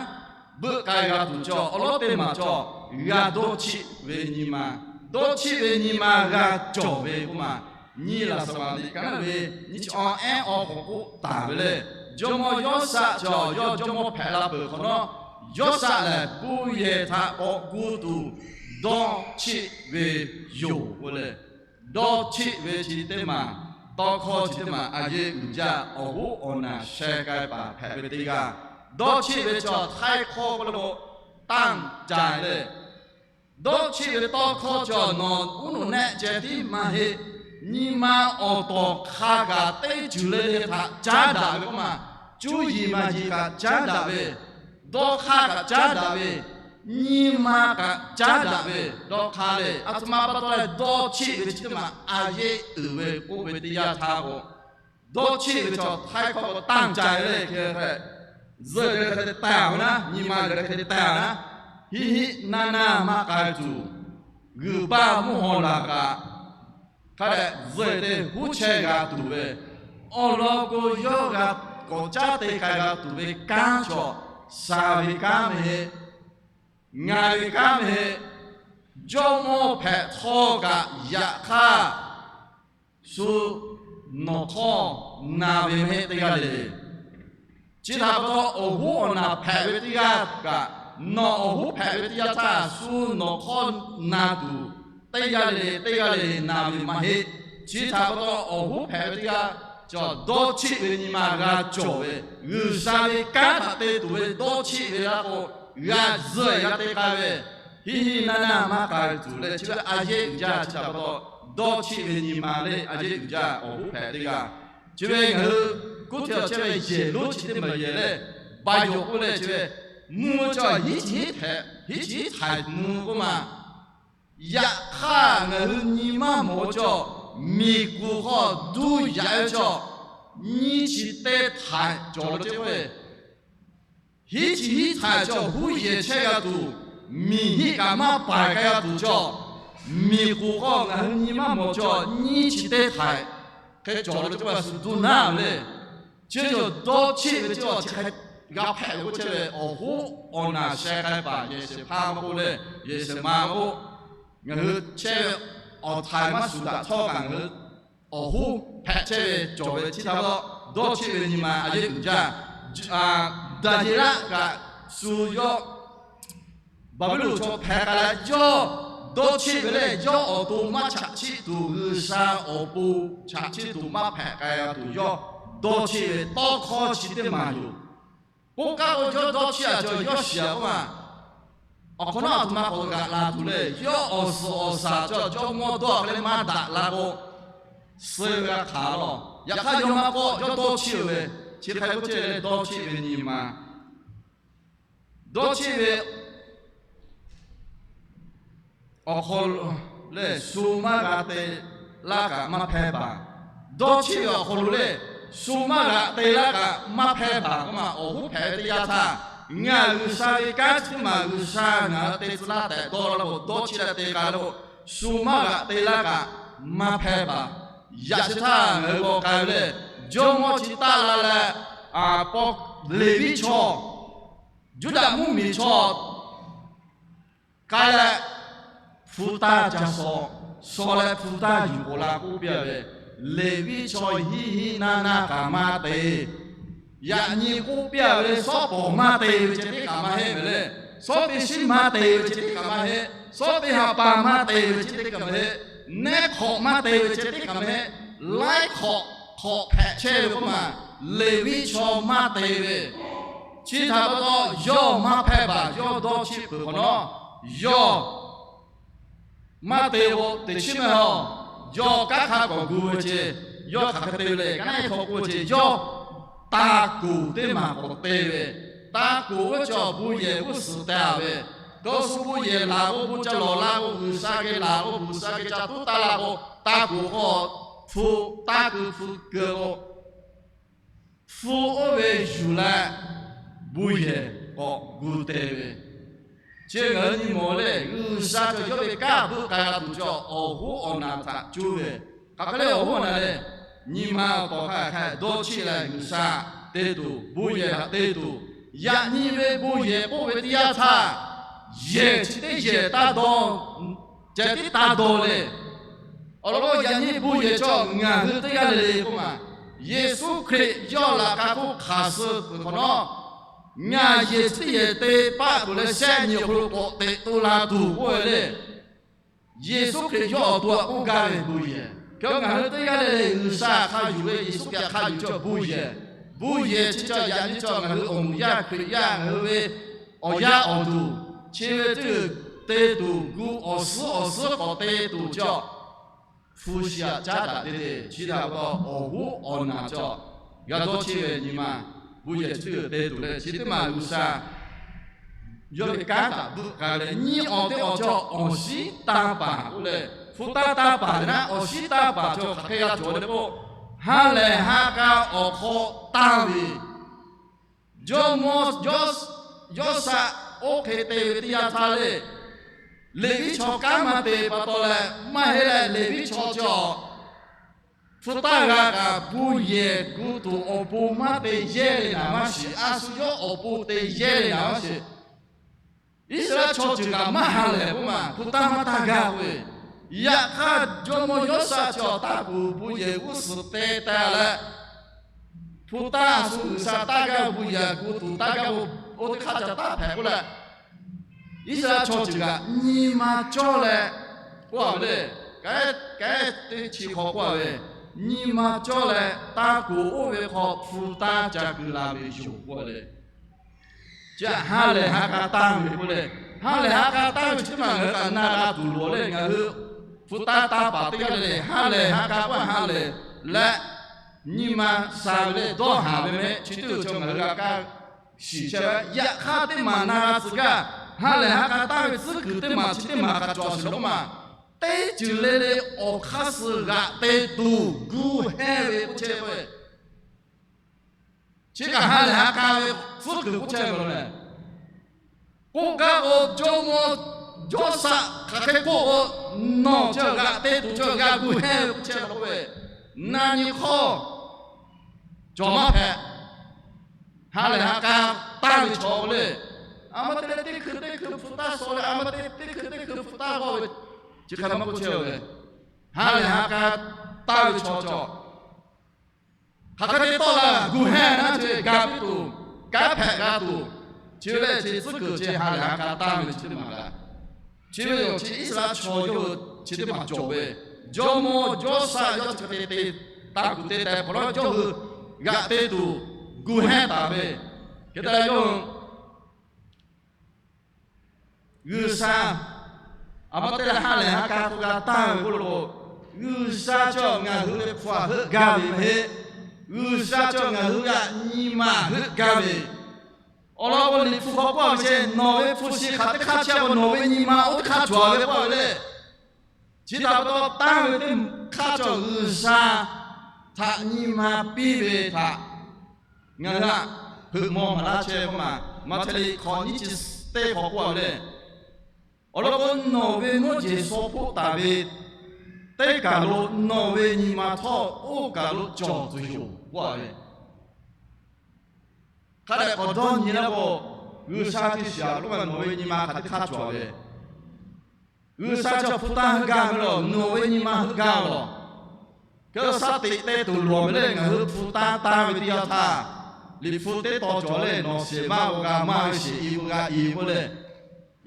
beuꞈ k'ai g'a tuˬ cawˬ awˬ lawn teˇ maˬ cawˬ, g'a dawˇ chiˆ ve nyi ma. Dawˇ chiˆ ve nyi ma g'a cawˬ ve k'oˆ ma, nyiˇ Laˍsaˍvaˍliˆ kaˉ ve nyiˇ chi awˬ ehˉ awˬ hk'awꞈ k'oˆ taˍ ve le. Jawˇmawˇ Yawˇshaˆ cawˬ, yawˇ jawˇmawˇ hpehꞈ la peuˬ hk'awꞈ nawˉ, Yawˇshaˆ lehˬ bon yehˬ htaꞈ k'awꞈ gu tuˬ dawˇ chiˆ ve yoˬ k'oˆ le. Dawˇ chiˆ ve chi teˇ maˬ, tawˇ hkawˇ chi teˇ maˬ a yeˇ uiˍ jaˇ, awˬ hoˉ awˬ naˬ sheh k'ai paˍ hpehꞈ ve teˇ g'aˇ. Dawˇ chiˆ ve cawˬ htaiˇ hkawˇ k'oˆ le k'o, tanˇ cai le. Dawˇ chiˆ ve tawˇ hkawˇ cawˬ nawˬ uˉ nawˬ nehˆ ceh tiˉ maˇ heˆ. Nyi ma awˬ tawˍ hk'a gaˬ teˇ ceuˬ le le htaꞈ caˉ daꞈ ve k'oˆ ma, cuˇ yiˍ maˍ yiˍ kaꞈ caˉ daꞈ ve, dawˇ hk'aˇ kaꞈ caˉ daꞈ ve, nyi ma kaꞈ caˉ daꞈ ve dawˇ hk'aˇ le. A htoꞈ ma pa taw leh dawˇ chiˆ ve chi teˇ maˬ a yeˇ uiˍ ve k'oˆ ve teˇ yanˇ htaˇ k'o, dawˇ chiˆ ve cawˬ htaiˇ hkawˇ k'o tanˇ cai le hk'e, zuhꞈ te hk'e te taiˍ ve naˉ, nyi ma geh hk'e te taiˍ ve naˉ, hiˆ hiˆ naˇ naˇ maˇ k'ai tuˬ, g'uiˬ baˇ mvuhˇ haw laˬ kaꞈ hk'a dehꞈ zuhꞈ te huˉ chehˇ g'a tuˬ ve, awˬ lawn k'o yawˇ g'a k'awꞈ caˉ te k'ai g'a tuˬ ve kanˉ cawˬ, sha ve kanˉ meh heˆ, ngaˬ ve kanˉ meh heˆ, jawˇmawˇ hpehꞈ htawˇ kaꞈ yaꞈ hk'aˇ shu nawˬ hk'awˇ na ve meh heˆ teˇ g'aˇ le le. Chi htaꞈ pa taw awˬ hoˉ awˬ naˬ hpehꞈ ve teˇ g'aˇ kaꞈ, nawˬ awˬ hoˉ hpehꞈ ve teˇ yanˇ htaˇ shu nawˬ hk'awˇ na tuˬ teˇ g'aˇ le le, teˇ g'aˇ le le na ve maˇ heˆ. Chi htaꞈ pa taw awˬ hoˉ hpehꞈ ve teˇ g'aˇ cawˬ dawˇ chiˆ ve nyi ma g'a cawˬ ve, G'uiˬsha ve kanˉ htaꞈ te tuˬ ve dawˇ chiˆ ve laˇ k'o, g'a zuhꞈ g'a te k'ai ve, hiˆ hiˆ naˇ naˇ maˇ k'ai tuˬ leh chi ve a yeˇ uiˍ jaˇ. Chi htaꞈ pa taw dawˇ chiˆ ve nyi ma le a yeˇ uiˍ jaˇ awˬ hoˉ hpehꞈ teˇ g'aˇ. Chi ve ngaˬ hui kuˇ hte awˬ chehˇ ve yehˬ lonˉ chi teˇ maˬ yehˬ leh, ba yawˬ k'oˆ leh chi ve mvuhˇ cawˬ hiˉ chi hiˉ htaiˍ, hiˉ chi hiˉ htaiˍ mvuhˇ k'oˆ ma, yaꞈ hk'aˇ ngaˬ hui nyi maˇ mawˬ cawˬ, miˬguiˬ hk'aw duˇ yaꞈ ve cawˬ, nyiˇ chi teˇ htaiˍ cawˬ lo ce k'o, hiˉ chi hiˉ htaiˍ cawˬ huˉ yehˬ chehˇ g'a tuˬ, miˬ hiˆ kaꞈ maˇ paiˍ k'ai g'a tuˬ cawˬ, miˬguiˬ hk'aw ngaˬ hui nyi maˇ mawˬ cawˬ nyiˇ chi teˇ htaiˍ hk'e cawˬ lo ce k'o, a shu duˇ naˉ ve le. Chi cawˬ dawˇ chiˆ ve cawˬ chi hk'e g'a hpehꞈ ve k'oˆ chehˇ ve awˬ hoˉ awˬ naˬ sheh k'ai paˍ yehˬ shehˍ hpaˇ maˇ k'oˆ le, yehˬ shehˍ ma maˇ k'oˆ, ngaˬ hui chehˇ ve awˬ htaiˍ maˇ shuˍ daꞈ htawˇ kaꞈ ngaˬ hui awˬ hoˉ hpehꞈ chehˇ ve cawˬ ve chi htaꞈ pa taw, dawˇ chiˆ ve nyi ma a yeˇ uiˍ jaˇ. Daˍyeˍlaˆ kaꞈ shu yawˇ Baˍbuˍlonˍ chaw hpehꞈ k'ai leh, yawˇ dawˇ chiˆ ve lehˬ, yawˇ awˬ to maˇ chaꞈ chiˆ tuˬ, G'uiˬsha awˬ pon chaꞈ chiˆ tuˬ maˇ hpehꞈ k'ai g'a tuˬ, yawˇ dawˇ chiˆ ve tawˇ hkawˇ chi teˇ maˬ yoˬ. K'oˆ kaˉ k'o, yawˇ dawˇ chiˆ a cawˬ yawˇ shiˍ a k'oˆ ma, awˬ hk'awꞈ nawˉ a htoꞈ ma k'awꞈ g'aꞈ la tuˬ le. Yawˇ awˬ suhˍ awˬ shaˍ cawˬ jawˇmawˇ dawˇ hk'e leh maˇ daꞈ la k'o, suh g'a hk'aˬ lawˬ. Yaꞈ hk'aˇ yawˇ maˇ k'awꞈ, yawˇ dawˇ chiˆ ve, chi hk'e k'oˆ chehˇ ve le, dawˇ chiˆ ve nyi ma, dawˇ chiˆ ve awˬ hk'aw lo lehˬ, shu maˇ g'a te laˇ kaꞈ maˇ hpehˇ baˬ. Dawˇ chiˆ ve awˬ hk'aw lo lehˬ, shu maˇ g'a te laˇ kaꞈ maˇ hpehˇ baˬ k'oˆ ma, awˬ hoˉ hpehꞈ ve teˇ yanˇ htaˇ, ngaˬ G'uiˬsha ve kanˉ chi teˇ maˬ G'uiˬsha ngaˬ hui te tcuh laˇ tehꞈ dawˇ laˇ k'o, dawˇ chiˆ leh te k'ai laˇ k'o, shu maˇ g'a te laˇ kaꞈ maˇ hpehˇ baˬ. Yaꞈ chi htaˇ ngaˬ hui g'aw k'ai ve lehˬ, jawˇmawˇ chi taˆ la leh, a paw Leˍviˆ chaw, Yuˇdaꞈ mvuhˇmiˬ chaw k'ai leh, hpu taˇ ca shaw, shaw leh hpu taˇ yuˬ k'oꞈ la k'oˆ piˇ a ve, Leˍviˆ chaw hiˆ hiˆ naˇ naˇ kaꞈ maˇ te. Yaꞈ nyi k'oˆ piˇ a ve le, shawˉ pawˍ maˇ te ve ceh teˇ kaꞈ maˇ heˆ ve le. Suhˉ teˇ shinˉ maˇ te ve chi teˇ hpaˍ maˇ heˆ. Suhˉ teˇ ha pa maˇ te ve chi teˇ hpaˍ maˇ heˆ. Nehˉ hk'awꞈ maˇ te ve chi teˇ hpaˍ maˇ heˆ. Laiˉ hk'awꞈ hk'awꞈ hpehꞈ chehˇ ve k'oˆ ma, Leˍviˆ chaw maˇ te ve. Chi htaꞈ pa taw, yawˇ maˇ hpehˇ baˬ, yawˇ dawˇ chiˆ peuˬ hk'awꞈ nawˉ, yawˇ maˇ te k'o, teꞈ chiˉ maˇ heˆ. Yawˇ kanˉ hk'aˇ k'awꞈ gu ve ce. Yawˇ hk'aˬ hk'e te ve le, ka naˉ hk'aw k'oˆ ve ce, yawˇ taˍ kuˬ teˇ maˬ k'awꞈ te ve. Taˍ kuˬ oˇ ve chaw bon yehˬ g'uˇ suhˍ teh a ve, dawˇ suh bon yehˬ laˬ k'o, bon ca lawˬ la k'o, G'uiˬsha geh laˬ k'o, G'uiˬsha geh ca tuˉ taˇ la k'o, taˍ kuˬ k'o, hpu taˇ kuˬ hpu keu k'o, hpu oˇ ve yuˬ leh bon yehˬ k'awꞈ gu te ve. Chi ngaˬ hui nyi mawˬ le, G'uiˬsha chaw yawˇ ve kanˉ beuˆ k'ai g'a tuˬ chaw awˬ hoˉ awˬ naˬ htaꞈ cuˇ ve. Hk'aˬ hk'e le awˬ hoˉ awˬ naˬ le, nyi ma awˬ tawˍ hk'a hk'a dawˇ chiˆ leh G'uiˬsha te tuˬ, bon yehˬ htaꞈ te tuˬ, yaꞈ nyi ve bon yehˬ k'oˆ ve teˇ yanˇ htaˇ, yehˬ chi teˇ yehˬ taˇ dawˇ, ceh tiˉ taˇ dawˇ le. Awˬ lawn k'o, yaꞈ nyi bon yehˬ chaw ngaˬ hui teˇ g'aˇ le le k'oˆ ma, Yeˍsuˆ Hkriꞈ yawˇ laꞈ ka hk'oˆ hk'aˬ suh peuˬ hk'awꞈ nawˉ, ngaˬ yehˬ chi teˇ yehˬ te paˆ tuˬ leh shehˆ nyi awˬ hk'aw lo k'awꞈ teꞈ tu la tuˬ k'oˆ ve le. Yeˍsuˆ Hkriꞈ yawˇ awˬ to aꞈ k'oˆ gaˇ ve bon yehˬ. Hk'e ngaˬ hui teˇ g'aˇ le le G'uiˬsha hk'a yuˬ ve, Yeˍsuˆ Hkriꞈ hk'a yuˬ chaw bon yehˬ. Bon yehˬ chi chaw yaꞈ nyi chaw ngaˬ hui awˬ moˍ yaˇ Hkriꞈ yaˇ ngaˬ hui ve awˬ yaˇ awˬ duˬ, chi ve teˇ g'uiˬ te tuˬ gu awˬ suhˉ awˬ suhˉ k'awꞈ te tuˬ chaw, hpu shi aꞈ caˉ daꞈ te te chi htaꞈ pa taw awˬ hoˉ awˬ naˬ chaw g'a dawˇ chehˇ ve nyi ma, bon yehˬ chi teˇ g'uiˬ te tuˬ leh chi teˇ maˬ G'uiˬsha yawˇ ve kanˉ htaꞈ beuˆ k'ai leh nyi awˬ teˇ awˬ chaw awˬ shinˉ tanˇ paˍ k'oˆ leh, hpu tanˇ tanˇ paˍ leh naˉ awˬ shinˉ tanˇ paˍ chaw hk'aˬ hk'e g'a cawˬ le k'o, ha lehˬ ha k'a awˬ hk'aw tanˇ ve, jawˇmawˇ Yawˇsaˆ oˇ hk'e te ve teˇ yanˇ htaˇ le, Leˍviˆ chaw kanˉ maˇ te pa taw leh maˇ heˆ leh Leˍviˆ chaw chaw hpu tanˇ g'a kaꞈ bon yehˬ gu tuˬ awˬ pon maˇ te yehˇ le naˍ maˇ shiˍ. A shu yawˇ awˬ pon te yehˇ le naˍ maˇ shiˍ. Iˉsaˍreˍlaˆ chaw ceuˬ kaꞈ maˇ ha lehˬ k'oˆ ma, hpu tanˇ maˇ tanˇ gaˇ k'oˆ ve. Yaꞈ hk'aˇ, jawˇmawˇ Yawˇsaˆ chi awˬ taˇ kuˬ bon yehˬ g'uˇ suhˍ te teh leh, hpu tanˇ a shu G'uiˬsha taˇ gaˇ ve bon yehˬ gu tuˬ taˇ gaˇ ve, oˇ teˇ hk'aˇ ca taˇ hpehꞈ k'oˆ leh, Iˉsaˍreˍlaˆ chaw ceuˬ kaꞈ nyi ma cawˇ leh k'oˆ a ve le. Ka, ka teˇ chi hk'aw k'oˆ a ve, nyi ma cawˇ leh taˇ kuˬ oˇ ve hk'aw hpu tanˇ ca kuˬ la ve yoˬ k'oˆ a le. Chi ha lehˬ ha k'a tanˇ ve k'oˆ le. Ha lehˬ ha k'a tanˇ ve chi teˇ maˬ ngaˬ hui kaꞈ na g'a tuˬ loˬ le. Ngaˬ hui hpu tanˇ tanˇ paˍ teˇ g'aˇ le le ha lehˬ ha k'a k'oˆ ha lehˬ leh, nyi ma sha ve le dawˇ haˍ ve meh chi teˇ ceuˬ chaw ngaˬ hui g'a kaˇ shiˍ chehˇ ve. Yaꞈ hk'aˇ teˇ maˬ na g'a tcuh gaˇ, ha lehˬ ha k'a tanˇ ve tcuhˉ kuiˬ teˇ maˬ chi teˇ maˬ kaꞈ cawˬ shiˍ lo k'oˆ ma, teˇ ceuˬ le le awˬ hk'aˇ suh g'aꞈ te tuˬ gu hehnˇ ve k'oˆ chehˇ ve. Chi kaꞈ ha lehˬ ha k'a ve tcuhˉ kuiˬ k'oˆ chehˇ ve lo le. K'oˆ gaˇ k'o, jawˇmawˇ Yawˇsaˆ hk'aˬ hk'e k'oˆ k'o, nawˬ chi g'aꞈ te tuˬ chi g'a gu hehnˇ ve k'oˆ chehˇ ve lo k'oˆ ve, na nyi hk'awˇ cawˬ maˇ hpehꞈ. Ha lehˬ ha k'a tanˇ ve chaw le. A ma te leh teˇ hkui teˇ hkui hpu tanˇ shaw leh, a ma te teˇ hkui teˇ hkui hpu tanˇ g'awˇ ve, chi hk'e maˇ k'oˆ chehˇ ve. Ha lehˬ ha k'a tanˇ ve chaw cawˬ. Hk'aˬ hk'e te tawˆ la gu hehnˇ naˉ chi ga piˇ tuˬ, kanˉ hpehꞈ g'a tuˬ, chi ve lehˬ chi tcuhˉ kuiˬ chi ha lehˬ ha k'a tanˇ ve chi teˇ maˬ g'a. Chi ve yoˬ chi Iˉsaˍreˍlaˆ chaw yawˇ hui chi teˇ maˬ cawˬ ve, jawˇmawˇ Yawˇsaˆ yawˇ chi hk'e te te, taˇ kuˬ te tehꞈ hpaw lawˉ yawˇ hui g'aꞈ te tuˬ gu hehnˇ taˍ ve, hk'e te leh yawˇ hui G'uiˬsha, a ma te leh ha lehˬ ha k'a hk'aw g'a tanˇ ve k'oˆ lo, G'uiˬsha chaw ngaˬ hui ve hpu aꞈ heuˆ gaˇ ve meh heˆ. G'uiˬsha chaw ngaˬ hui g'aꞈ nyi ma heuˆ gaˇ ve. Awˬ lawn k'o, Liꞈ hpu hk'aw k'oˆ ve ce, nawˬ ve hpu shi hk'aˬ teˇ hk'aˇ chehˇ k'o, nawˬ ve nyi ma oˇ teˇ hk'aˇ cawˬ ve k'oˆ ve le. Chi htaꞈ pa taw, tanˇ ve teˇ hk'aˇ cawˬ G'uiˬsha htaꞈ nyi ma piˇ ve htaꞈ ngaˬ hui aꞈ hpeuꞈ maw maˍ laˇ chehˇ ve k'oˆ ma, Maꞈhtehˍ liꞈ hk'awꞈ nyiˇ chi teˇ hk'aw k'oˆ a ve le. Awˬ lawn k'o, nawˬ ve mvuhˇ jeˬ shaw hpoˆ taˍ ve teˇ kaˬ lo nawˬ ve nyi ma htawˇ oˇ kaˬ lo cawˬ tuˬ yoˬ k'oˆ a ve. Hk'a dehꞈ k'awꞈ dawˇ nyi leh k'o, G'uiˬsha chi shiˍ a k'oˆ ma nawˬ ve nyi ma hk'aˬ teˇ hk'aˇ cawˬ ve. G'uiˬsha chi awˬ hpu tanˇ heuˆ gaˇ ve lawˬ, nawˬ ve nyi ma heuˆ gaˇ ve lawˬ. Hk'e shaˉ teꞈ te tuˬ lawˬ ve le, ngaˬ hui hpu tanˇ tanˇ ve teˇ yanˇ htaˇ, Liꞈ hpu teˇ taw cawˬ le, nawˬ sheˍ maˇ g'a maˇ ve sheˍ i g'a i k'oˆ le.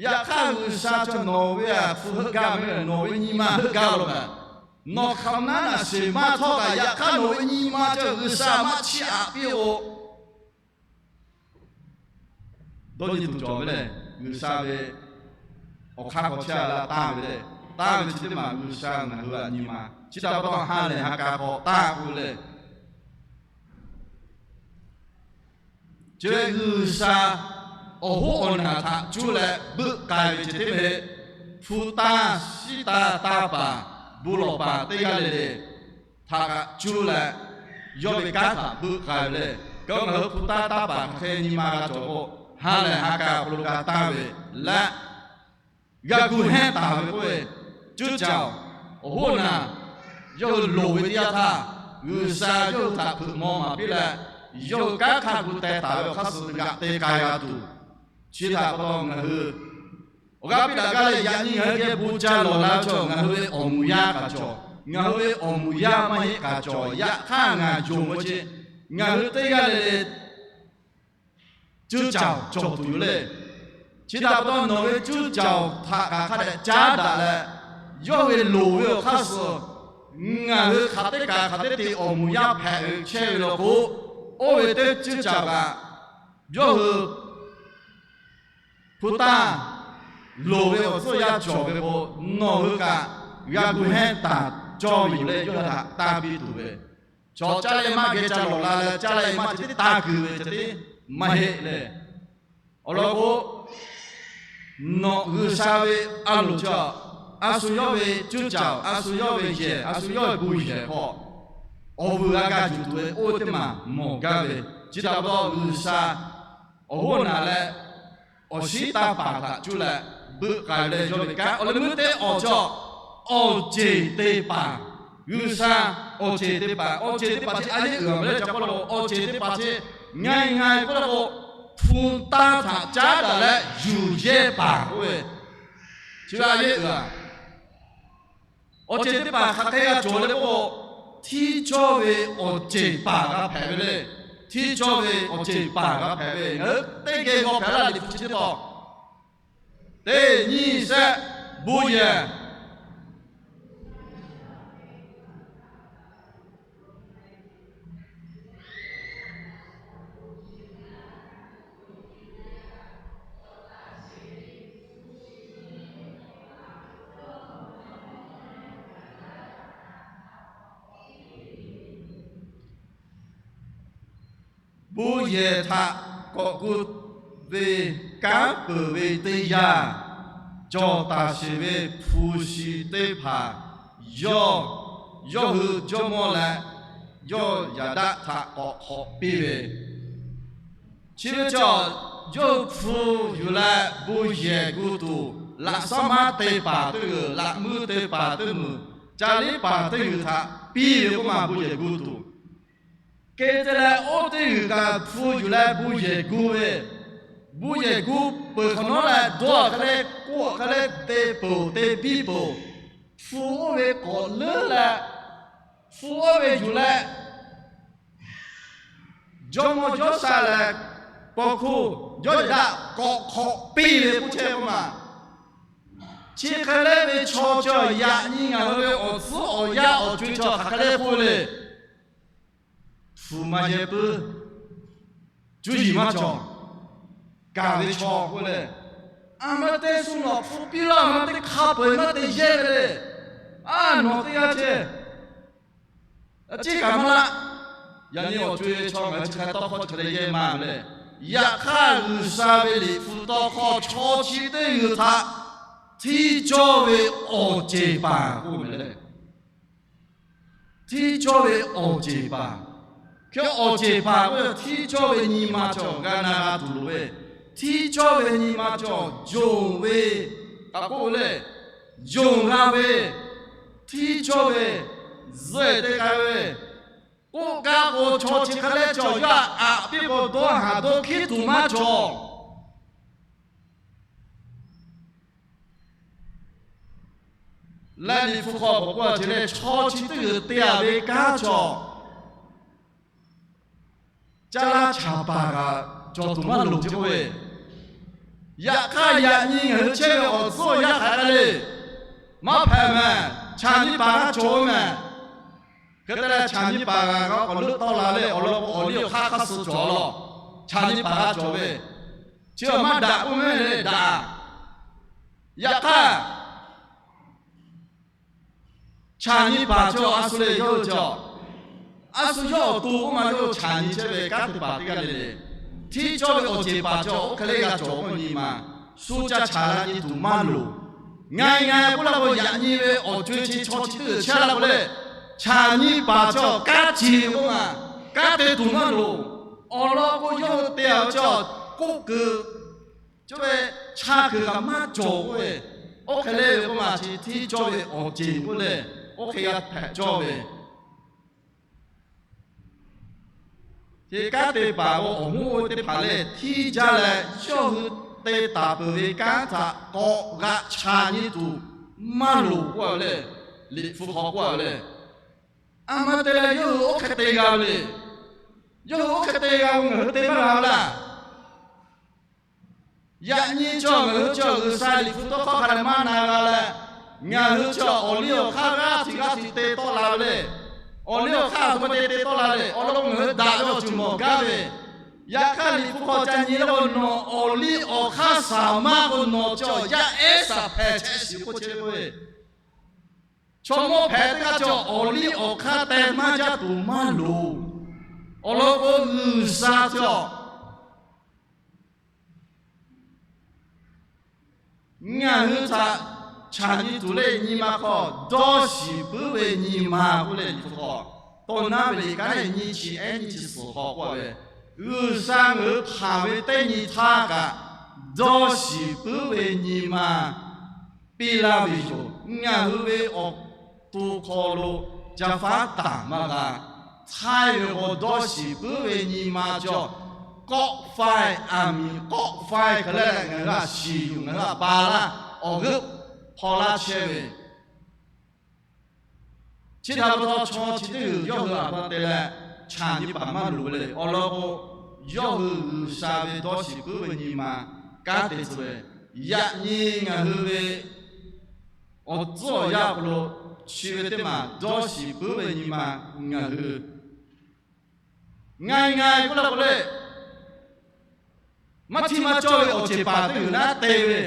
Yaꞈ hk'aˇ G'uiˬsha cawˬ nawˬ ve hpu heuˆ gaˇ ve, nawˬ ve nyi ma heuˆ gaˇ lo meh. Nawˬ hk'aˬ naˉ naꞈ sheˍ maˇ htawˇ kaꞈ, yaꞈ hk'aˇ nawˬ ve nyi ma cawˬ G'uiˬsha maˇ chiˇ aꞈ piˇ-oˆ. Dawˇ nyi tuˬ cawˬ ve lehˬ, G'uiˬsha ve awˬ hk'aˇ hk'aw chehˇ la tanˇ ve lehˬ, tanˇ ve chi teˇ maˬ G'uiˬsha ngaˬ hui nyi ma chi htaꞈ pa taw ha lehˬ ha k'a hk'aw tanˇ k'oˆ ve lehˬ, chi ve G'uiˬsha awˬ hoˉ awˬ naˬ htaꞈ cuˇ leh beuˆ k'ai ve chi teˇ ve, hpu tanˇ, shiˉ tanˇ, tanˇ paˍ, bon lawˬ paˍ teˇ g'aˇ le le htaꞈ kaꞈ cuˇ leh, yawˇ ve kanˉ htaꞈ beuˆ k'ai ve lehˬ, kawˆ ngaˬ hui hpu tanˇ tanˇ paˍ hk'aˬ hk'e nyi ma g'a cawˬ k'o, ha lehˬ ha k'a hk'aw lo g'a tanˇ ve leh, g'a gu hehnˇ taˍ ve k'oˆ ve, cuˇ caˬ awˬ hoˉ naˬ yawˇ hui loˍ ve teˇ yanˇ htaˇ, G'uiˬsha yawˇ hui htaꞈ hpeuꞈ maw maˍ piˇ leh, yawˇ hui kanˉ hk'a gu teh taˍ ve awˬ hk'aˇ suh g'aꞈ te k'ai g'a tuˬ, chi htaꞈ pa taw ngaˬ hui awˬ g'aˇ piˇ daꞈ gaˇ leh, yaꞈ nyi ngaˬ hui geh bon ca lawˬ la ve chaw, ngaˬ hui ve awˬ moˍ yaˇ kaꞈ cawˬ, ngaˬ hui ve awˬ moˍ yaˇ maˇ heˆ kaꞈ cawˬ, yaꞈ hk'aˇ ngaˬ jawˬ ve chi, ngaˬ hui teˇ g'aˇ le le cuˇ caˬ cawˬ tuˬ yoˬ le. Chi htaꞈ pa taw nawˬ ve cuˇ caˬ htaꞈ kaꞈ hk'a dehꞈ caˉ daꞈ leh, yawˇ ve loˍ ve awˬ hk'aˇ suh, ngaˬ hui hk'aˬ teˇ kaꞈ hk'aˬ teˇ te awˬ moˍ yaˇ hpehꞈ ve chehˇ ve law k'o, oˇ ve teˇ cuˇ caˬ kaꞈ yawˇ hui hpu tanˇ loˍ ve awˬ tcuhˇ yaˇ cawˬ ve k'o, nawˬ hui kaꞈ g'a gu hehnˇ taˍ cawˇ ve yoˬ leh yawˇ hui htaꞈ tanˇ piˇ tuˬ ve, chaw caˇ leh maˇ geh ca lawˬ la leh caˇ leh maˇ ceh tiˉ tanˇ kuiˬ ve ceh tiˉ maˇ heˆ le. Awˬ lawn k'o, nawˬ G'uiˬsha ve a loˍ chi, a shu yawˇ ve cuˇ caˬ, a shu yawˇ ve yehˬ, a shu yawˇ ve bon yehˬ hk'aw, awˬ vuiˬ g'a gaˬ tuˬ ve oˇ teˇ maˬ mawˬ gaˇ ve, chi htaꞈ pa taw G'uiˬsha awˬ hoˉ naˬ leh awˬ shiˉ tanˇ paˍ htaꞈ cuˇ leh beuˆ k'ai ve leh yawˇ ve kanˉ awˬ leh meuˇ teˇ awˬ cawˬ, awˬ ceˬ te paˍ, G'uiˬsha awˬ ceˬ te paˍ, awˬ ceˬ te paˍ chi a yeˇ uiˍ ve leh ca k'oˆ la k'o, awˬ ceˬ te paˍ chi ngaˬ ngaˬ k'oˆ la k'o, hpu tanˇ htaꞈ caˉ daꞈ leh yuˬ yehˇ paˍ k'oˆ ve, chi ve a yeˇ uiˍ a. Awˬ ceˬ teˇ hpaˍ hk'aˬ hk'e g'a cawˬ le k'o, htiˇ cawˇ ve awˬ ceˬ paˍ g'a hpehꞈ ve le. Htiˇ cawˇ ve awˬ ceˬ paˍ g'a hpehꞈ ve, ngaˬ hui teˇ geh g'aw hpehꞈ laˇ liꞈ hpu chi teˇ taw, teˇ nyiˇ shehˆ, bon yehˬ. Bon yehˬ htaꞈ k'awꞈ gu ve kanˉ peuˬ ve teˇ yanˇ, cawˬ taˍ sheˍ ve hpu shi teˇ hpaˍ yawˇ, yawˇ hui jawˇmawˇ leh yawˇ yaꞈ daˆ htaꞈ k'awꞈ hk'awꞈ piˇ ve, chi ve chaw yawˇ hui hpu yuˬ leh bon yehˬ gu tuˬ, laꞈ shaˉ maˉ te paˍ teˇ g'uiˬ, laꞈ muˇ te paˍ teˇ muiˬ, ca liˉ paˍ teˇ g'uiˬ htaꞈ piˇ ve k'oˆ ma bon yehˬ gu tuˬ, ke te leh oˇ teˇ g'uiˬ kaꞈ hpu yuˬ leh bon yehˬ gu ve, bon yehˬ gu peuˬ hk'awꞈ nawˉ leh dawˇ hk'e le k'oˆ hk'e le te peuˬ te biˇ peuˬ, hpu oˇ ve k'awꞈ leuˉ leh, hpu oˇ ve yuˬ leh jawˇmawˇ jawˇ sha leh paw hkuˇ jawˇ yaꞈ daˆ k'awꞈ hk'awꞈ piˇ ve k'oˆ chehˇ k'oˆ ma. Chi hk'e le ve chaw cawˬ yaꞈ nyi ngaˬ hui ve awˬ tcuhˉ awˬ yaˇ awˬ co-e chaw hk'aˬ hk'e le k'oˆ ve le. Hpu maˇ yehˇ puiˉ, cuˇ yiˍ maˇ cawˬ, kaˬ ve chaw k'oˆ leh, a maˇ teˇ shu nawˬ hpu piˇ laˇ, a maˇ teˇ hk'a peu-eˬ maˇ te yehˇ ve le. A nawˬ teˇ g'aˇ ceh, a ciˉ kaꞈ maˇ laˆ. Yaꞈ nyi awˬ co-e chaw ngaˬ hui chi hk'e tawˇ hkawˇ chi hk'e le yehˇ maˇ ve le. Yaꞈ hk'aˇ G'uiˬsha ve liꞈ hpu tawˇ hkawˇ chaw chi teˇ g'uiˬ htaꞈ htiˇ cawˇ ve awˬ ceˬ paˍ k'oˆ ve le. Htiˇ cawˇ ve awˬ ceˬ paˍ. Hk'e awˬ ceˬ paˍ k'oˆ ve htiˇ cawˇ ve nyi ma cawˬ g'a na g'a tuˬ loˍ ve, htiˇ cawˇ ve nyi ma cawˬ yonˍ ve, k'aꞈ k'oˆ ve le, yonˍ g'a ve, htiˇ cawˇ ve, zuhꞈ te k'ai ve, k'oˆ gaˇ k'o chaw chi hk'e le cawˬ yaˇ aꞈ piˇ k'o dawˇ haˍ dawˇ hkiˉ tuˬ maˇ cawˬ. Leh liꞈ hpu hk'aw k'awꞈ k'oˆ a ce leh, chaw chi teˇ g'uiˬ te-a ve kanˉ cawˬ, caˇ laˇ chaˍ paˍ kaꞈ cawˬ tuˬ maˇ loˍ ce k'oˆ ve, Yaꞈ hk'aˇ, yaꞈ nyi ngaˬ hui chehˇ ve awˬ tcuhˉ awˬ yanˇ hk'aˬ hk'e le, maˇ hpehꞈ mehˍ. Chaꞈ nyi paˍ g'a cawˬ ve mehˍ. Hk'e te leh, chaꞈ nyi paˍ g'a k'awꞈ leuˆ tawˆ la leh, awˬ lawn k'o, awˬ liˇ awˬ hk'aˇ hk'aˇ suh cawˬ law. Chaꞈ nyi paˍ g'a cawˬ ve, chi awˬ maˇ daꞈ k'oˆ mehˍ le daꞈ. Yaꞈ hk'aˇ, chaꞈ nyi paˍ chi a shu le yawˇ hui cawˬ. A shu yawˇ awˬ to k'oˆ ma yawˇ hui chaꞈ nyi chehˇ ve kanˉ te paˍ teˇ g'aˇ le le, hteˇ cawˇ ve awˬ ceˬ paˍ cawˬ, oˇ hk'e le g'a cawˬ k'oˆ nyi ma. Shu ca chaꞈ la nyi tuˬ maˇ loˍ. Ngaˬ ngaˬ k'oˆ la k'o, yaꞈ nyi ve awˬ co-e chi chaw chi teˇ g'uiˬ chehˇ la k'o le, chaꞈ nyi paˍ cawˬ kanˉ ce ve k'oˆ ma, kanˉ te tuˬ maˇ loˍ. Awˬ lawn k'o, yawˇ hui te a cawˬ k'oˆ kuiˬ, cawˬ ve chaˇ kuiˬ kaꞈ maˇ cawˬ k'oˆ ve, oˇ hk'e le ve k'oˆ ma chi hteˇ cawˇ ve awˬ ceˬ k'oˆ le, oˇ hk'e g'a hpehꞈ cawˇ ve. Chi kanˉ te paˍ k'o, awˬ moˇ oˇ ve teˇ hpaˍ lehˬ hteˇ jaˇ leh, yawˇ hui te taˍ peuˬ ve kanˉ htaꞈ k'awꞈ g'a chaꞈ nyi tuˬ maˇ loˍ k'oˆ ve le. Liꞈ hpu hk'aw k'oˆ ve le. A ma te leh yawˇ hui oˇ hk'e te g'a ve le. Yawˇ hui oˇ hk'e te g'a ve, ngaˬ hui te maˇ g'a ve laˇ. Yaꞈ nyi cawˬ ngaˬ hui cawˬ G'uiˬsha liꞈ hpu tawˇ hkawˇ hk'a dehꞈ maˇ na g'a leh, ngaˬ hui cawˬ awˬ liˇ awˬ hk'aˇ g'aˇ hteꞈ g'aˇ hteꞈ te tawˆ la ve le. Awˬ liˇ awˬ hk'aˇ a htoꞈ ma te te tawˆ la le. Awˬ lawn k'o, ngaˬ hui daꞈ ve awˬ ceuˬ mawˬ gaˇ ve. Yaꞈ hk'aˇ, liꞈ hpu hk'aw ca nyi leh k'o, nawˬ awˬ liˇ awˬ hk'aˇ shaˍ maˇ k'o, nawˬ cawˬ yaˇ ehˉ shaˍ hpehꞈ chehˇ shiˍ k'oˆ chehˇ ve k'o, chaw mawˇ hpehꞈ teˇ g'aˇ cawˬ awˬ liˇ awˬ hk'aˇ teh maˇ jaˇ tuˬ maˇ loˍ. Awˬ lawn k'o, G'uiˬsha cawˬ ngaˬ hui htaꞈ chaꞈ nyi tuˬ le nyi ma hk'aw, dawˇ shiˍ puiˉ ve nyi ma k'oˆ leh, liꞈ hpu hk'aw, tawˇ naˉ ve le kanˉ lehˬ nyiˇ chi ehˉ nyiˇ chi suhˍ hk'aw k'oˆ ve, G'uiˬsha ngaˬ hui hpanˍ ve teˇ nyi htaˇ kaꞈ dawˇ shiˍ puiˉ ve nyi ma piˇ laˇ ve yoˬ. Ngaˬ hui ve awˬ to hk'aw lo ca faˉ taˍ maˇ g'a. Htaiˇ ve k'o, dawˇ shiˍ puiˉ ve nyi ma cawˬ, k'awˆ faiˇ, aˬ miˍ k'awˆ faiˇ hk'e leh ngaˬ hui a shiˍ yuˬ, ngaˬ hui a ba laˇ, awˬ g'euˆ hpaw laˇ chehˇ ve. Chi htaꞈ pa taw, chaw chi teˇ g'uiˬ yawˇ hui a pa te leh chaꞈ nyi paˍ maˇ loˍ ve le. Awˬ lawn k'o, yawˇ hui G'uiˬsha ve dawˇ shiˍ puiˉ ve nyi ma kanˉ te tcuh ve, yaꞈ nyi ngaˬ hui ve awˬ tcuhˉ awˬ yanˇ awˬ hk'aw lo chi ve teˇ maˬ dawˇ shiˍ puiˉ ve nyi ma ngaˬ hui ngaˬ ngaˬ k'oˆ la k'o le, maˇ hteˇ maˇ cawˇ ve awˬ ceˬ paˍ teˇ g'uiˬ naˉ te ve,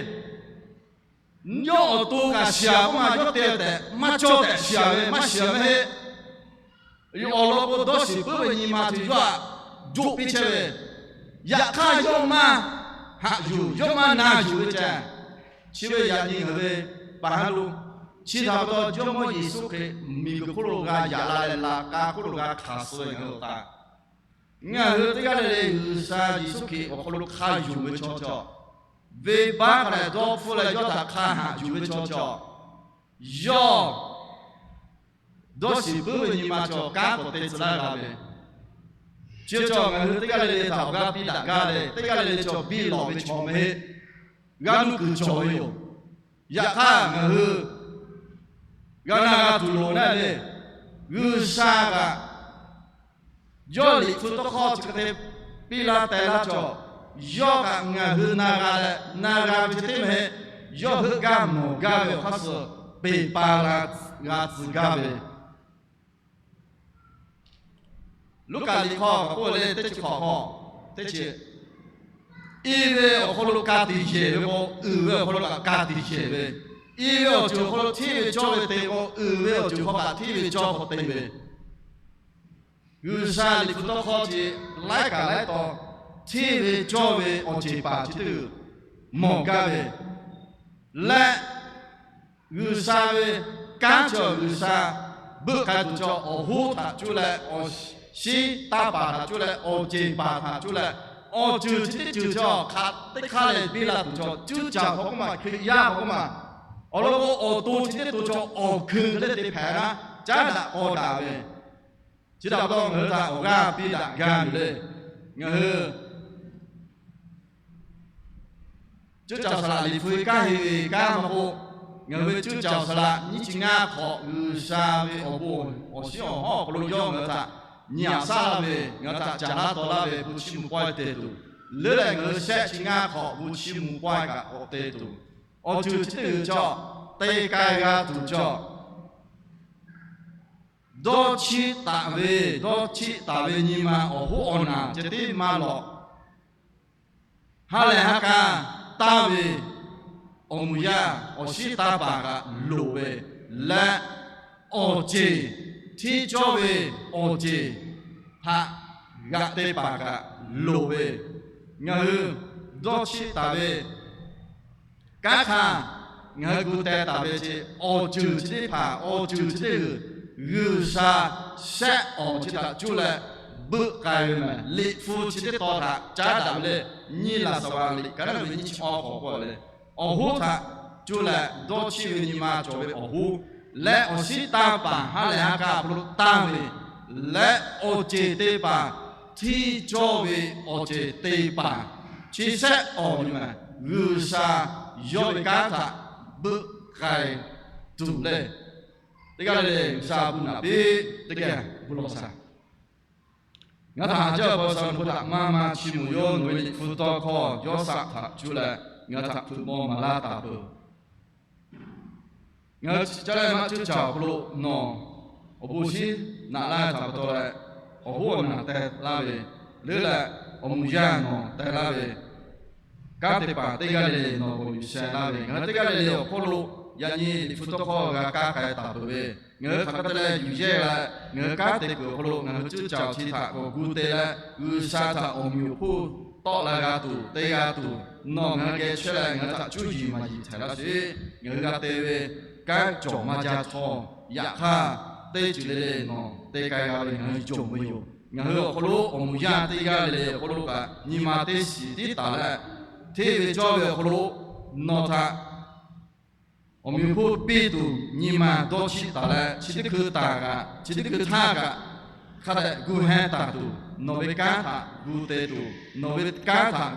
yawˇ awˬ to kaꞈ shiˍ a k'oˆ ma, yawˇ te tehꞈ maˇ cawˇ tehꞈ shiˍ a ve, maˇ shiˍ a maˇ heˆ. Awˬ lawn k'o, dawˇ shiˍ puiˉ ve nyi ma cawˬ yawˇ htaꞈ joˆ piˇ chehˇ ve, yaꞈ hk'aˇ yawˇ maˇ haꞈ yuˬ, yawˇ maˇ na yuˬ ve ceh. Chi ve yaꞈ nyi ngaˬ hui ve paˍ haˉ lo, chi htaꞈ pa taw Jawˇmawˇ Yeˍsuˆ Hkriꞈ miˬguiˬ hk'oˆ lo g'a yaꞈ la leh, laꞈ ka hk'oˆ lo g'a hkanˍ suh ve ngaˬ hui awˬ htaꞈ ngaˬ hui teˇ g'aˇ le le G'uiˬsha Yeˍsuˆ Hkriꞈ awˬ hk'aw lo hk'a yonˍ ve chaw cawˬ, venˇbaˆ hk'a dehꞈ dawˇ hpfuhˇ leh yawˇ htaꞈ hk'a haꞈ yuˬ ve chaw cawˬ, yawˇ dawˇ shiˍ puiˉ ve nyi ma cawˬ kanˉ k'awꞈ te tcuh laˇ g'a ve. Chi cawˬ ngaˬ hui teˇ g'aˇ le le htaꞈ awˬ g'aˇ piˇ daꞈ gaˇ leh, teˇ g'aˇ le le cawˬ biˇ lawꞈ ve chaw maˇ heˆ. G'a nuˇ kuiˬ cawˬ ve yoˬ. Yaꞈ hk'aˇ, ngaˬ hui g'a na g'a tuˬ loˍ naˆ le, G'uiˬsha kaꞈ yawˇ liꞈ hpu tawˇ hkawˇ chi hk'e te piˇ laˇ teh laˇ cawˬ, yawˇ kaꞈ ngaˬ hui na g'a leh, na g'a ve chi teˇ maˬ heˆ. Yawˇ heuˆ gaˇ mawˬ gaˇ ve awˬ hk'aˇ suh peˬ pa g'a tcuh gaˇ ve Luˉkaꞈ liꞈ hk'aw k'oˆ le, teˇ chi hk'awꞈ hk'aw, teˇ chi, i ve awˬ hk'aw lo ka tiꞈ yeˬ ve k'o, uiˍ ve awˬ hk'aw lo kaꞈ ka tiꞈ yeˬ ve. I ve awˬ ceuˬ awˬ hk'aw lo hteˇ ve cawˇ ve te k'o, uiˍ ve awˬ ceuˬ hk'aw kaꞈ hteˇ ve cawˇ k'awꞈ te ve. G'uiˬsha liꞈ hpu tawˇ hkawˇ chi laiˉ kaꞈ laiˉ taw hteˇ ve cawˇ ve awˬ ceˬ paˍ chi teˇ g'uiˬ mawˬ gaˇ ve leh, G'uiˬsha ve kanˉ cawˬ, G'uiˬsha beuˆ k'ai tuˬ cawˬ awˬ hoˉ htaꞈ cuˇ leh, awˬ shiˉ taˇ paˍ htaꞈ cuˇ leh, awˬ ceˬ paˍ htaꞈ cuˇ leh, awˬ ceuˬ chi teˇ ceuˬ cawˬ hk'aˬ teˇ hk'aˇ leh biˇ la tuˬ cawˬ, cuˇ caˬ hk'aw k'oˆ maˬ, Hkriꞈ yaˇ hk'aw k'oˆ maˬ, awˬ lawn k'o, awˬ to chi teˇ to cawˬ awˬ hkui hk'e le te hpehꞈ naˉ, caˉ daꞈ k'aw daꞈ ve, chi htaꞈ pa taw ngaˬ hui htaꞈ awˬ g'aˇ piˇ daꞈ gaˇ ve le. Ngaˬ hui cuˇ caˬ saˍ laꞈ liꞈ hpu ve kanˉ heˆ ve kanˉ maˇ k'oˆ, ngaˬ hui ve cuˇ caˬ saˍ laꞈ nyiˇ chi ngaˇ hk'awꞈ G'uiˬsha ve awˬ bon awˬ shinˉ awˬ hawˉ awˬ hk'aw lo yawˇ ngaˬ hui htaꞈ nyi aꞈ shaˉ laˇ ve, ngaˬ hui htaꞈ caˍ laˇ taw laˇ ve, bon chiˇ mvuh pawehˇ te tuˬ leuˉ leh ngaˬ hui shehˆ chi ngaˇ hk'awꞈ bon chiˇ mvuh pawehˇ kaꞈ k'awꞈ te tuˬ, awˬ ceuˬ chi teˇ g'uiˬ cawˬ te k'ai g'a tuˬ cawˬ. Dawˇ chiˆ taˍ ve, dawˇ chiˆ taˍ ve nyi ma awˬ hoˉ awˬ naˬ ceh tiˉ maˇ lawꞈ. Ha lehˬ ha k'a taˇ ve awˬ moˍ yaˇ awˬ shinˉ taˇ paˍ kaꞈ loˍ ve leh, awˬ ceˬ, hteˇ cawˇ ve awˬ ceˬ htaꞈ g'aꞈ te paˍ kaꞈ loˍ ve, ngaˬ hui dawˇ chiˆ taˍ ve kanˉ hk'aˇ ngaˬ hui gu teh taˍ ve ce, awˬ ceuˬ chi teˇ hpaˍ, awˬ ceuˬ chi teˇ g'uiˬ, G'uiˬsha shehˆ awˬ chi htaꞈ cuˇ leh beuˆ k'ai ve mehˬ. Liꞈ hpu chi teˇ tawn htaꞈ caˉ daꞈ ve le. Nyiˇ Laˍsaˍvaˍ liꞈ ka naˉ ve nyiˇ chi awˬ hk'aw k'oˆ le, awˬ hoˉ htaꞈ cuˇ leh dawˇ chiˆ ve nyi ma cawˬ ve awˬ hoˉ leh, awˬ shinˉ taˇ paˍ ha lehˬ ha k'a hk'aw lo tanˇ ve leh, awˬ ceˬ te paˍ, hteˇ cawˇ ve awˬ ceˬ te paˍ, chi shehˆ awˬ nyi ma G'uiˬsha yawˇ ve kanˉ htaꞈ beuˆ k'ai tuˬ le. Teˇ g'aˇ le le G'uiˬsha bon naꞈ piˇ teˇ geh bon lawˬ shaˍ. Ngaˬ htaꞈ haꞈ jaˇ ve pa sha nawˬ hui htaꞈ maˇ maˇ chiˇ mvuh yoˬ. Nawˬ ve Liꞈ hpu tawˇ hkawˇ yawˇ shaˆ htaꞈ cuˇ leh ngaˬ htaꞈ hpeuꞈ maw maˍ laˇ taˍ peuˬ. Ngaˬ hui caˇ leh maˇ cuˇ caˬ awˬ hk'aw lo nawˬ awˬ bon shinˉ naꞈ laˇ htaꞈ pa taw leh, awˬ hoˉ awˬ naˬ teh laˇ ve, leuˉ leh awˬ moˍ yaˇ nawˬ teh laˇ ve, kanˉ te paˍ teˇ g'aˇ le le nawˬ k'awꞈ yuˬ sheh laˇ ve, ngaˬ hui teˇ g'aˇ le le awˬ hk'aw lo yaꞈ nyi Liꞈ hpu tawˇ hkawˇ g'a kaˇ k'ai taˍ peuˬ ve, ngaˬ hui hk'aˬ hk'e te leh yuˬ yehˇ leh, ngaˬ hui kanˉ te kuiˬ awˬ hk'aw lo ngaˬ hui cuˇ caˬ awˬ chi htaꞈ k'awꞈ gu te leh, G'uiˬsha htaꞈ awˬ meꞈ awˬ hponˇ tawˆ la g'a tuˬ te g'a tuˬ, nawˬ ngaˬ hui geh chehˇ leh ngaˬ hui htaꞈ cuˇ yiˍ maˍ yiˍ htehꞈ laˇ sheˍ. Ngaˬ hui g'a te ve kanˉ cawˬ maˇ jaˇ htawˇ, yaꞈ hk'aˇ teˇ ceuˬ le le nawˬ te k'ai g'a ve ngaˬ hui jawˬ meuˇ yoˬ. Ngaˬ hui awˬ hk'aw lo awˬ moˍ yaˇ teˇ g'aˇ le le awˬ hk'aw lo kaꞈ nyi ma teˇ shiˍ tiˉ taˍ leh, hteˇ ve cawˇ ve awˬ hk'aw lo nawˬ htaꞈ awˬ meꞈ awˬ hponˇ piˇ tuˬ nyi ma dawˇ chiˆ taˍ leh, chi teˇ hkui taˍ kaꞈ, chi teˇ hkui htaˇ kaꞈ, hk'a dehꞈ gu heh taˍ tuˬ, nawˬ ve kanˉ htaꞈ gu te tuˬ, nawˬ ve kanˉ htaꞈ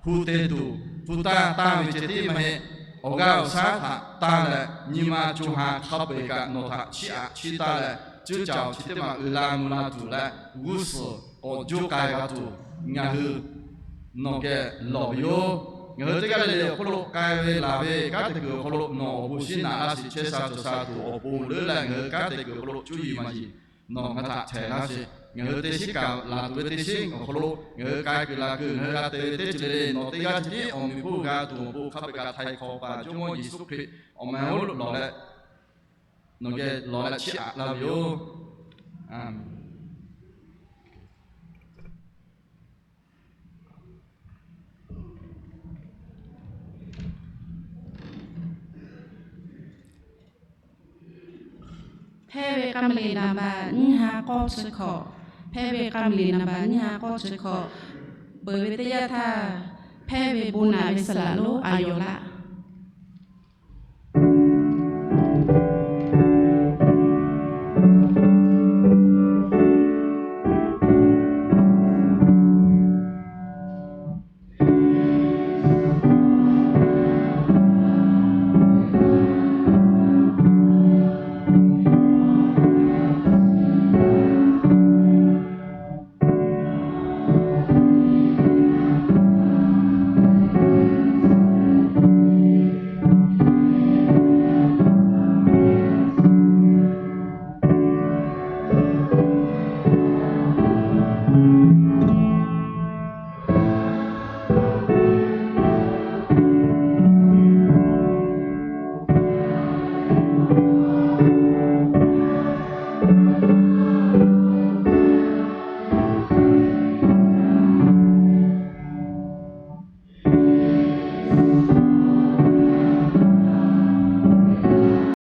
hu te tuˬ, hpu taˇ tanˇ ve ceh tiˉ maˇ heˆ. Awˬ g'aˇ awˬ shaˉ htaꞈ tanˇ leh, nyi ma co ha hk'a peu-eˬ kaꞈ nawˬ htaꞈ chiˇ aꞈ chiˇ taˇ leh, cuˇ caˬ chi teˇ maˬ uiˍ la mvuh la tuˬ leh, g'uˇ suhˍ k'awꞈ juˇ k'ai g'a tuˬ, ngaˬ hui nawˬ geh lawˬ ve yoˬ. Ngaˬ hui teˇ g'aˇ le le awˬ hk'aw lo k'ai ve laˬ ve kanˉ te kuiˬ awˬ hk'aw lo nawˬ awˬ bon shinˉ naꞈ laˇ sheˍ. Chehˇ sha cawˬ sha tuˬ awˬ pon leuˉ leh ngaˬ hui kanˉ te kuiˬ awˬ hk'aw lo cuˇ yiˍ maˍ yiˍ nawˬ ngaˬ htaꞈ htehꞈ laˇ sheˍ. Ngaˬ hui teˇ shinˉ kaꞈ laˬ tuˬ ve teˇ shinˉ awˬ hk'aw lo, ngaˬ hui k'ai kuiˬ laˬ kuiˬ ngaˬ hui g'a te ve teˇ ceuˬ le le nawˬ teˇ g'aˇ ceh tiˉ awˬ meꞈ awˬ hponˇ g'a tuˬ awˬ pon hk'a peu-eˬ kaꞈ htaiˍ hk'awꞈ paˍ Jawˇmawˇ Yeˍsuˆ Hkriꞈ awˬ meh oˉ lawˬ leh, nawˬ geh lawˬ leh chiˇ aꞈ laˇ ve yoˬ. Hpehˇ ve k'a ma liꞈ naˍ baꞈ nyiˇ ha k'awˇ chi hkawꞈ, hpehˇ ve k'a ma liꞈ naˍ baꞈ nyiˇ ha k'awˇ chi hkawꞈ, peuˬ ve teˇ yanˇ htaˇ, hpehˇ ve bon naꞈ ve saˍ laꞈ lonˉ a yawˬ laˆ.